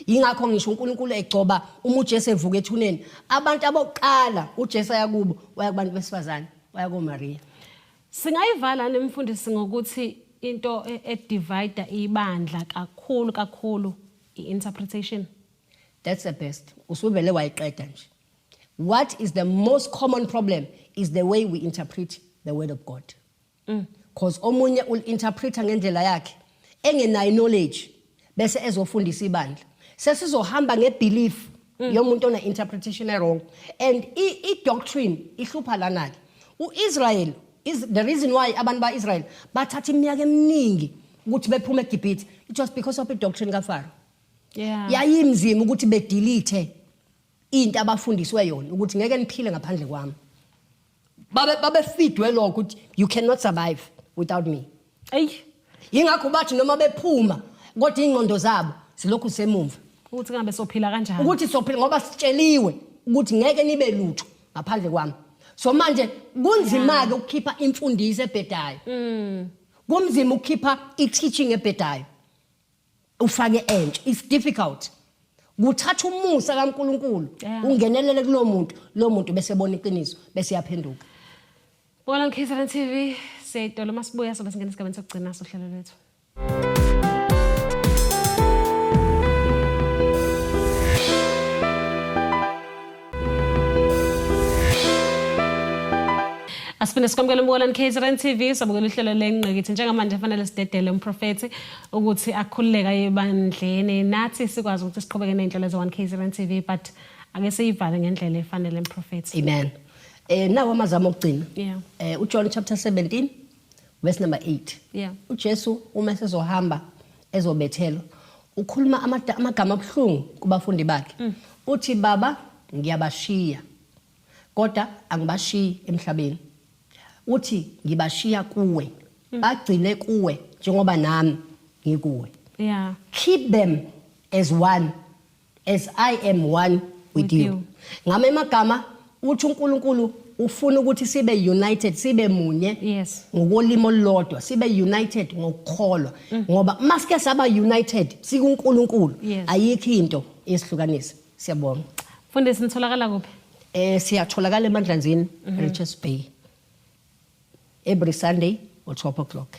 Yingakho ngisho uNkulunkulu egcoba uma uJesu evuka ethuneni, abantu abokuqala uJesu aya kubo, waya kubantu besifazane, waya koMaria. Singayivala nemfundisi ngokuthi into edivide ibandla kakhulu kakhulu i-interpretation. That's the best, usuvele wayiqeda nje. What is the most common problem is the way we interpret the word of God, because omunye ul-interpreta ngendlela yakhe engenayo knowledge, bese ezofundisa ibandla, sesizohamba ngebelief yomuntu ona interpretation wrong. And i-doctrine ihlupha lana ke. U-Israel is the reason why abantu ba-Israel bathatha iminyaka eminingi ukuthi bephume eGibhithe. It was because of i-doctrine kaFaro. Yayimzima ukuthi bedelete into abafundiswe yona ukuthi ngeke niphile ngaphandle kwami. Babe babefidwe lokho ukuthi you cannot survive without me. Eyi. Yingakho bathi noma bephuma, kodwa ingqondo zabo zilokhu semumva. Ukuthi ngabe sophila kanjani. Ukuthi sophila ngoba sitsheliwe ukuthi ngeke nibe lutho ngaphandle kwami. So manje kunzima ke ukukhipha imfundiso ebhedayo. Kunzima ukukhipha i-teaching ebhedayo ufake entsha. It's difficult, kuthatha umusa kaNkuluNkulu ungenelele kulo muntu, lo muntu bese bona iqiniso, bese yaphenduka. Bona KZN TV, siyayitolo, masibuya sobe singena esigabeni sokugcina sohlelo lwethu. Asiphinde sikwamukele umbukelani KZN TV, sabukela uhlelo lengqikithi. Njengamanje fanele sidedele umprofethi ukuthi akhululeka ebandleni, nathi sikwazi ukuthi siqhubeke ney'nhlelo ze-1 KZN TV, but ake siyivale ngendlela efanele, mprofethi. Amen. Nawo amazamo okugcina. uJohn chapter 17 verse number 8. UJesu uma sezohamba ezobethelwa, ukhuluma amagama abuhlungu kubafundi bakhe. Uthi, "Baba, ngiyabashiya, kodwa angibashiyi emhlabeni." Uthi, "Ngibashiya kuwe, bagcine kuwe njengoba nami ngikuwe." Keep them as one as I am one with with you. You. Ngama emagama uthi uNkulunkulu ufuna ukuthi sibe united, sibe munye ngokolimo olulodwa, sibe united ngokukholwa, ngoba masike saba united sikuNkulunkulu, ayikho into esihlukanisa. Siyabonga. Mfundisi, nitholakala kuphi? Siyatholakala eMandlanzini, Richards Bay, every Sunday o 12 o'clock.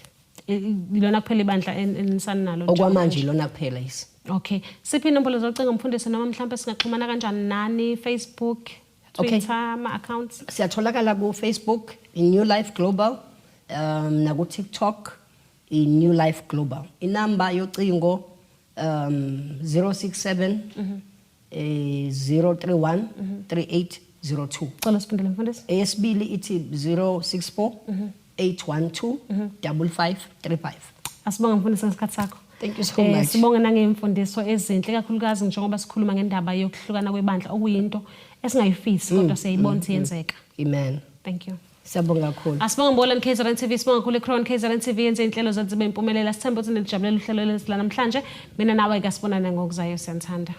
Ilona kuphela ibandla enisanalo? Okwamanje ilona kuphela, yes. Okay, siphi inombolo zocingo, mfundisi, noma mhlawumbe singaxhumana kanjani nani, Facebook, Twitter, ama-accounts? Siyatholakala ku Facebook, New Life Global, naku TikTok, i New Life Global. Inamba yocingo 067 031 3802. Cela siphindele, mfundisi. Eyesibili ithi 064 812 5535. Asibonge, mfundisi, ngesikhathi sakho. Thank you so much. Sibonge nangey'mfundiso ezinhle, kakhulukazi njengoba sikhuluma ngendaba yokuhlukana kwebandla, okuyinto esingayifisi, kodwa siyayibona ukuthi yenzeka. Amen. Thank you. Siyabonga kakhulu. Asibonge Mbolani KZN TV, sibonga kakhulu iCrown KZN TV yenze inhlelo zethu zibe impumelelo. Sithemba ukuthi nilijabulela uhlelo lethu lanamhlanje. Mina nawe ke sibonane ngokuzayo, siyanithanda.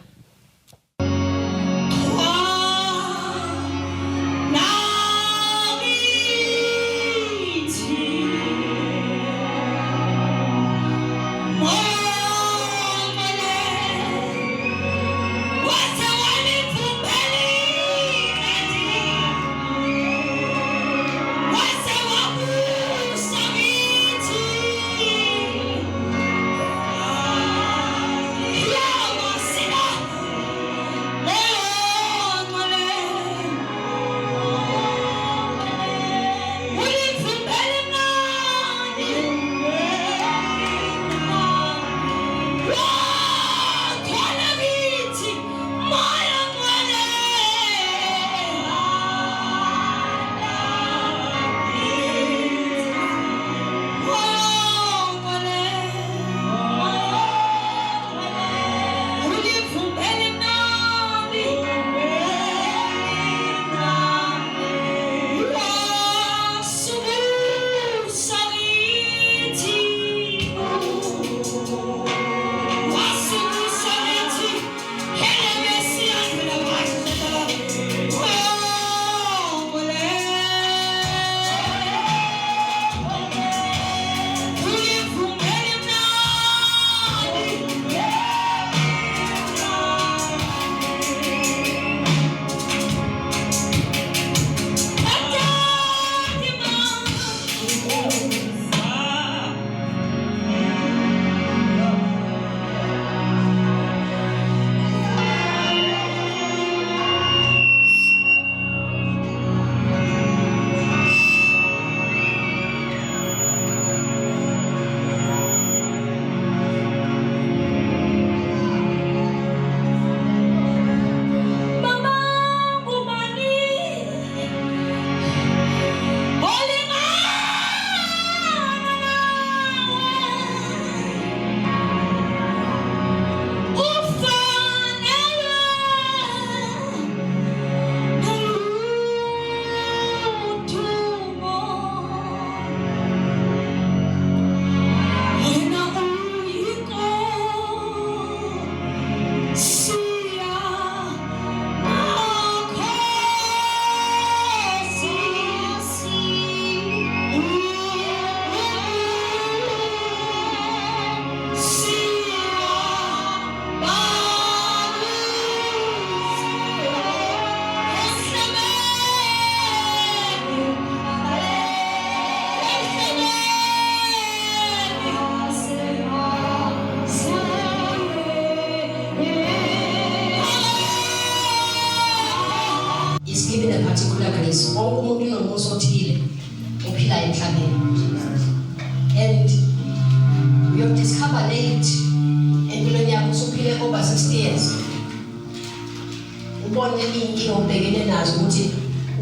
Ubone iy'nkinga obhekene nazo ukuthi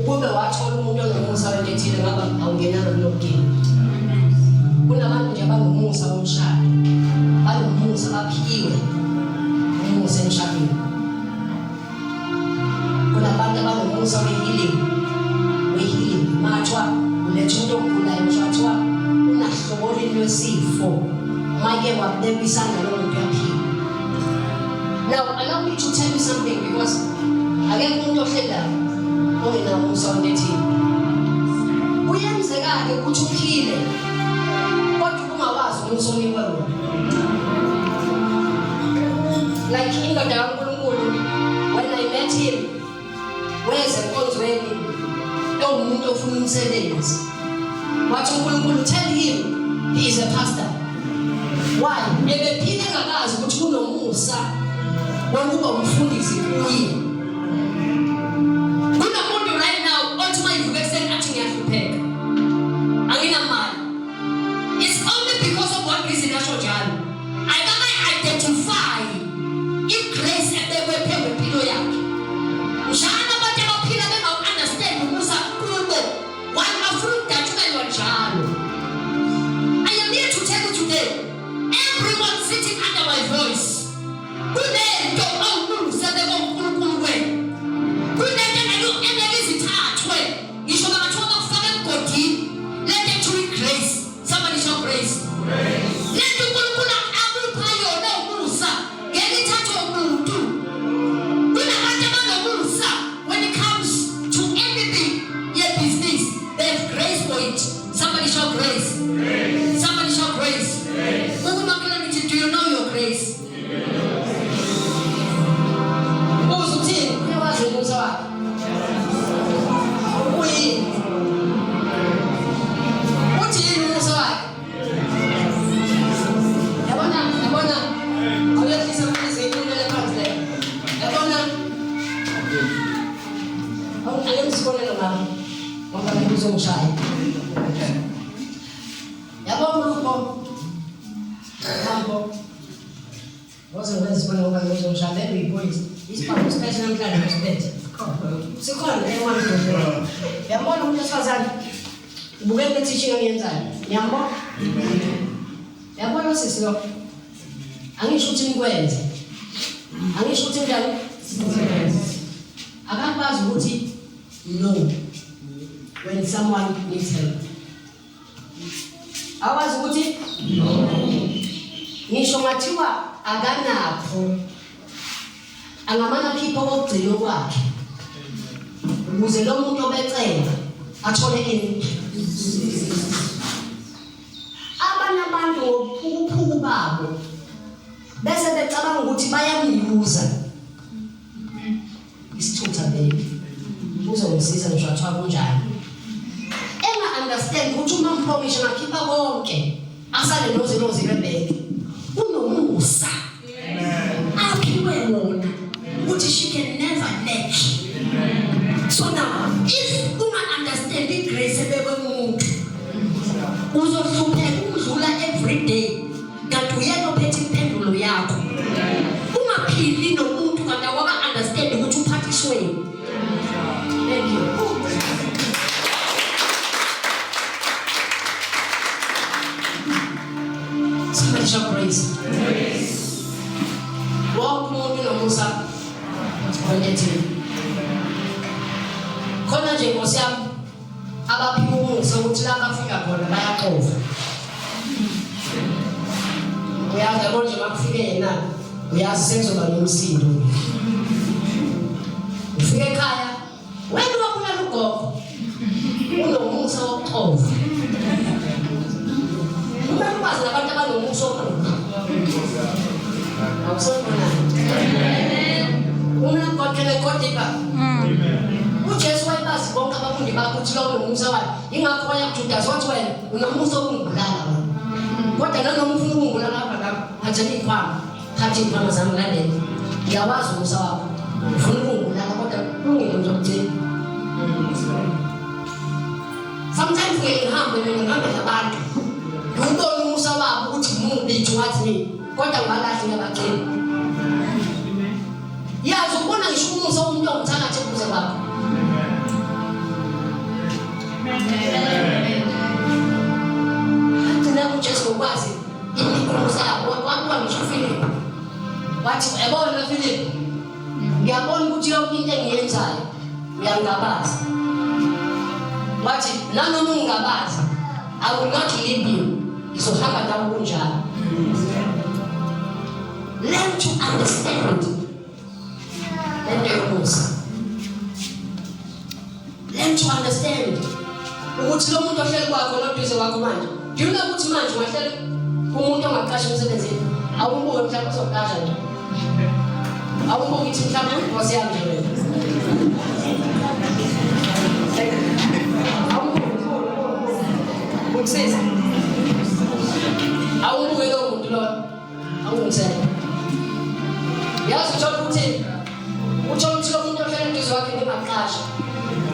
ukube wathola umuntu onomusa wento ethile ngaba awungenanga kulo nkinga. Kunabantu nje abanomusa womshado, banomusa, baphiwe umusa emshadweni. Kunabantu abanomusa we-healing, we-healing. Mathiwa uletha umuntu ogulayo, ngisho athiwa unahlobo lini lwesifo, make wabekwa isandla lo muntu uyaphila. Now allow me to tell you something, because akekho umuntu ohleli lapha ongenawo umusa wento ethile. Kuyenzeka-ke ukuthi uphile kodwa ungawazi umusa onikwe wona. Like indoda kaNkulunkulu, when I met him, weza enkonzweni ewumuntu ofuna umsebenzi. Wathi uNkulunkulu, tell him he is a pastor. Why? Ebephila engakazi ukuthi kunomusa wokuba umfundisi kuye. Kunomuntu right now othi uma ivuka ekuseni athi ngiyahlupheka, anginamali. It's only because of one reason asho njalo: akaka-identify i-grace ebekwe phezu kwempilo yakhe. Njalo abantu abaphila bengawu-understand umusa kubo, one bafuna ukudatshukelwa njalo. I am here to tell you today, everyone sitting under my voice, kunento awumusa ebekwe uNkulunkulu wena, kunento engeke izithathwe ngisho bangathiwa bakufaka emgodini. Lento ekuthiwa i-grace. Somebody shout grace. Lento uNkulunkulu akupha yona, umusa, ngeke ithathwe umuntu. Kunabantu abanomusa when it comes to anything ye-business, they have grace for it. Somebody shout grace. Somebody shout grace. Ukumakhelwane ngithi, do you know your grace? Uze uthini? Uyawazi umusa wakhe uyini? Uthi yini umusa wakhe? Yabona, yabona, awuyehlisa mfundisi, ikhulumele phansi leyo. Yabona, ake ngisibonelo mama, ngoba ngeke uzongishaya. Yabona ulupho mambo, woze ngiwenze isibonelo ngoba ngeke uzongishaya vele, uyipholisa. Isibhamu siphethe namhlanje, usiphethe sikhona ewane. Yabona umuntu wesifazane, ubukele le teaching engiyenzayo, ngiyambona. Yabona sisi lo, angisho ukuthi nikwenze, angisho ukuthi njani, akakwazi ukuthi no when someone needs help. Awazi ukuthi no, ngisho ngathiwa akanakho, angamane akhiphe okugcina kwakhe ukuze lo muntu obecela athole ini. Abanye abantu ngobuphukuphuku babo bese becabanga ukuthi bayamyuza isithutha, baby uzongisiza ngisho athiwa kunjani, enga-understand ukuthi uma mpho ngisho ngakhipha konke asale nozi rebheke, unomusa aphiwe wona ukuthi she can never lack. So now if unga-understand i-grace ebekwe umuntu, uzohlupheka ukudlula every day, kanti uyena ophethe impendulo yakho. Ungaphili nomuntu kanti awaka-understand ukuthi uphathisweni. Thank you. Somebody shout grace. Wonke umuntu unomusa wento. Khona nje, Nkosi yami, abaphiwa umusa ukuthi lapho afika khona bayaxova. Uyazi, yabo nje, makufike yena uyazi sekuzoba nomsindo. Ufike ekhaya wena wabulala ugogo, unomusa wokuxova. Kumele ukwazi nabantu abanomusa omubi. Awusonibonani uma God can I go deeper? UJesu wayebazi bonke abafundi bakhe ukuthi lo unomusa wakhe, ingakho waya kuJudas wathi, wena unomusa okungibulala wena, kodwa nanoma ufuna ukungibulala hamba ngakho, phathela iy'khwama, phatha iy'khwama zami, ngilandele. Ngiyawazi umusa wakho, ufuna ukungibulala kodwa kulungile, ngizokugcina. Sometimes ngeke ngihambe mina, ngihambe nabantu, ngiwubone umusa wabo ukuthi mubi towards me, kodwa ngibalahle, ngiyabagcina. Yazi ukubona ngisho umuntu Umusa umuntu ongumthakathi eduze kwakho. Agcina uJesu ngokwazi imikhulu zabo wabuka ngisho uFilip. Wathi uyabona Philip, ngiyabona ukuthi yonke into engiyenzayo uyangabaza. Wathi nanoma ungabaza, I will not leave you. Ngizohamba nawe kunjalo. Learn to understand lento yomusa. Learn to understand ukuthi lo muntu ohleli kwakho noduze kwakho manje. Do you know ukuthi manje ungahleli umuntu ongaqasha emsebenzini awumbuke mhlawumbe uzoqasha nje. Awumbuke ithi mhlawumbe uyibhosi yami nje wena. Awumbuke ukusiza. Awumbuke lowo muntu loyo. Awungisele. Yazi uthola ukuthi uthola ukuthi lo muntu ohlala eduze kwakhe ngingaqasha.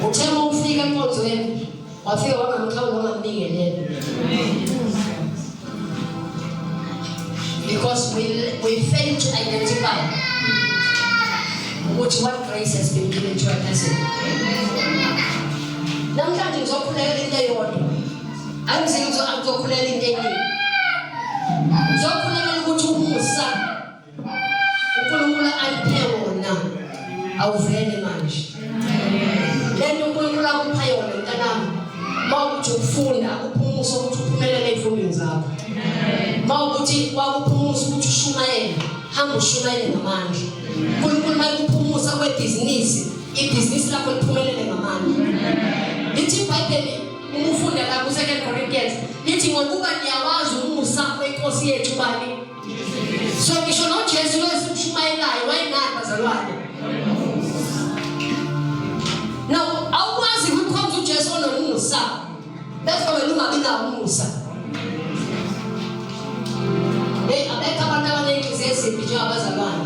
Uthe uma ufika enkonzweni wafika wangamxhawula wangambingelela. Because we fail to identify ukuthi what grace has been given to a person. Namhlanje ngizokhulekela into eyodwa. Angizile ngizokhulekela into eningi. Ngizokhulekela ukuthi umusa uNkulunkulu aliphe wona awuvele manje. Lento uNkulunkulu akupha yona mntanami mawukuthi ufunda akuphumusa ukuthi uphumelele ezifundweni zakho. Mawukuthi wakuphumusa ukuthi ushumayele, hamba ushumayele ngamandla. uNkulunkulu mayekuphumusa kwebhizinisi, ibhizinisi lakho liphumelele ngamandla. Lithi iBhayibheli uma ufunda la ku-2 Corinthians lithi ngokuba niyawazi umusa wenkosi yethu bani. So ngisho noJesu lo esimshumayelayo wayenani bazalwane. Now awukwazi ukukhonza uJesu onomusa bese wena ungabi nawo umusa. Hey, abekho abantu abaney'nhliziyo ezimbi njengabazalwane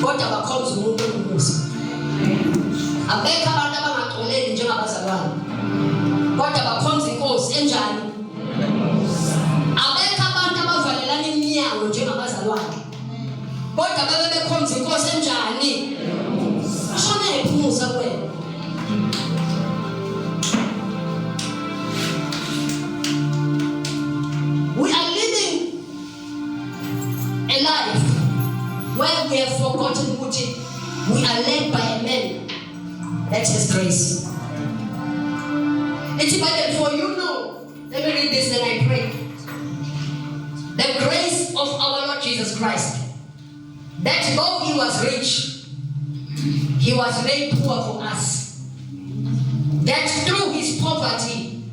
kodwa bakhonza umuntu onomusa. Abekho abantu abangaxoleli njengabazalwane kodwa bakhonza inkosi enjani. Abekho abantu abavalelana iminyango njengabazalwane kodwa babe bekhonza inkosi enjani. Ushone umusa kuwena. We are living a life where we have forgotten ukuthi we are led by a man that has grace. It's Bible for you know. Let me read this then I pray. The grace of our Lord Jesus Christ, that though he was rich, he was made poor for us, that through his poverty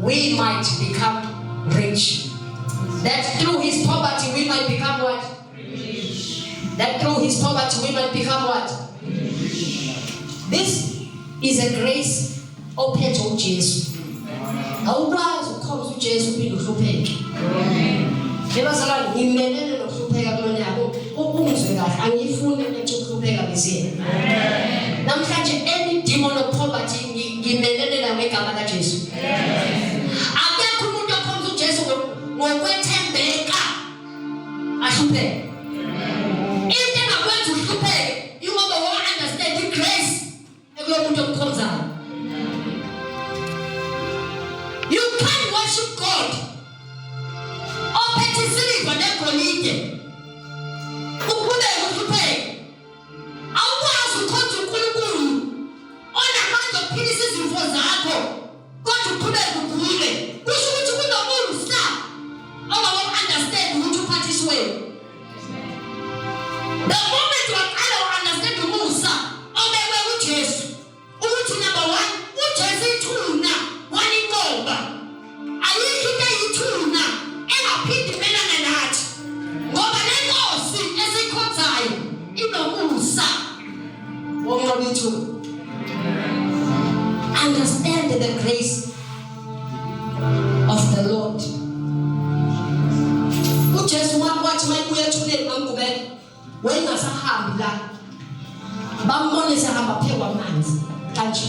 we might become rich. That through his poverty we might become what? Rich. That through his poverty we might become what? Rich. This is a grace ophethe uJesu. Awukwazi ukukhonza uJesu uphinde uhlupheke. Yebazalwane ngimelene nokuhlupheka kulo nyaka. Ungizwe kahle angiyifuni ethi ukuhlupheka this year. Namhlanje any demon of poverty ngimelene nayo ngegama laJesu. Akekho umuntu okhonza uJesu ngokwethembeka ahlupheke. Into engakwenza uhlupheke ingoba wo understand i-grace ekulo muntu omkhonzayo. You can't worship God ophethe isiliva negolide uqhubeke uhlupheke. Awukwazi ukukhonza uNkulunkulu onamandla okuphilisa izifo zakho kodwa uqhubeke ugule. Kusho ukuthi kunomusa ongawu-understand ukuthi uphathisiwe. The moment waqala u-understand umusa obekwe uJesu ukuthi number one uJesu ithuna walinqoba. Ayikho into eyithuna engaphinde imelane nathi ngoba le nkosi esikhonzayo inomusa wonqoba ithuna. Understand the grace of the Lord. UJesu wathi mayebuya ethuneni bamgubela wayengasahambi la, bambone sehamba phezu kwamanzi kanje.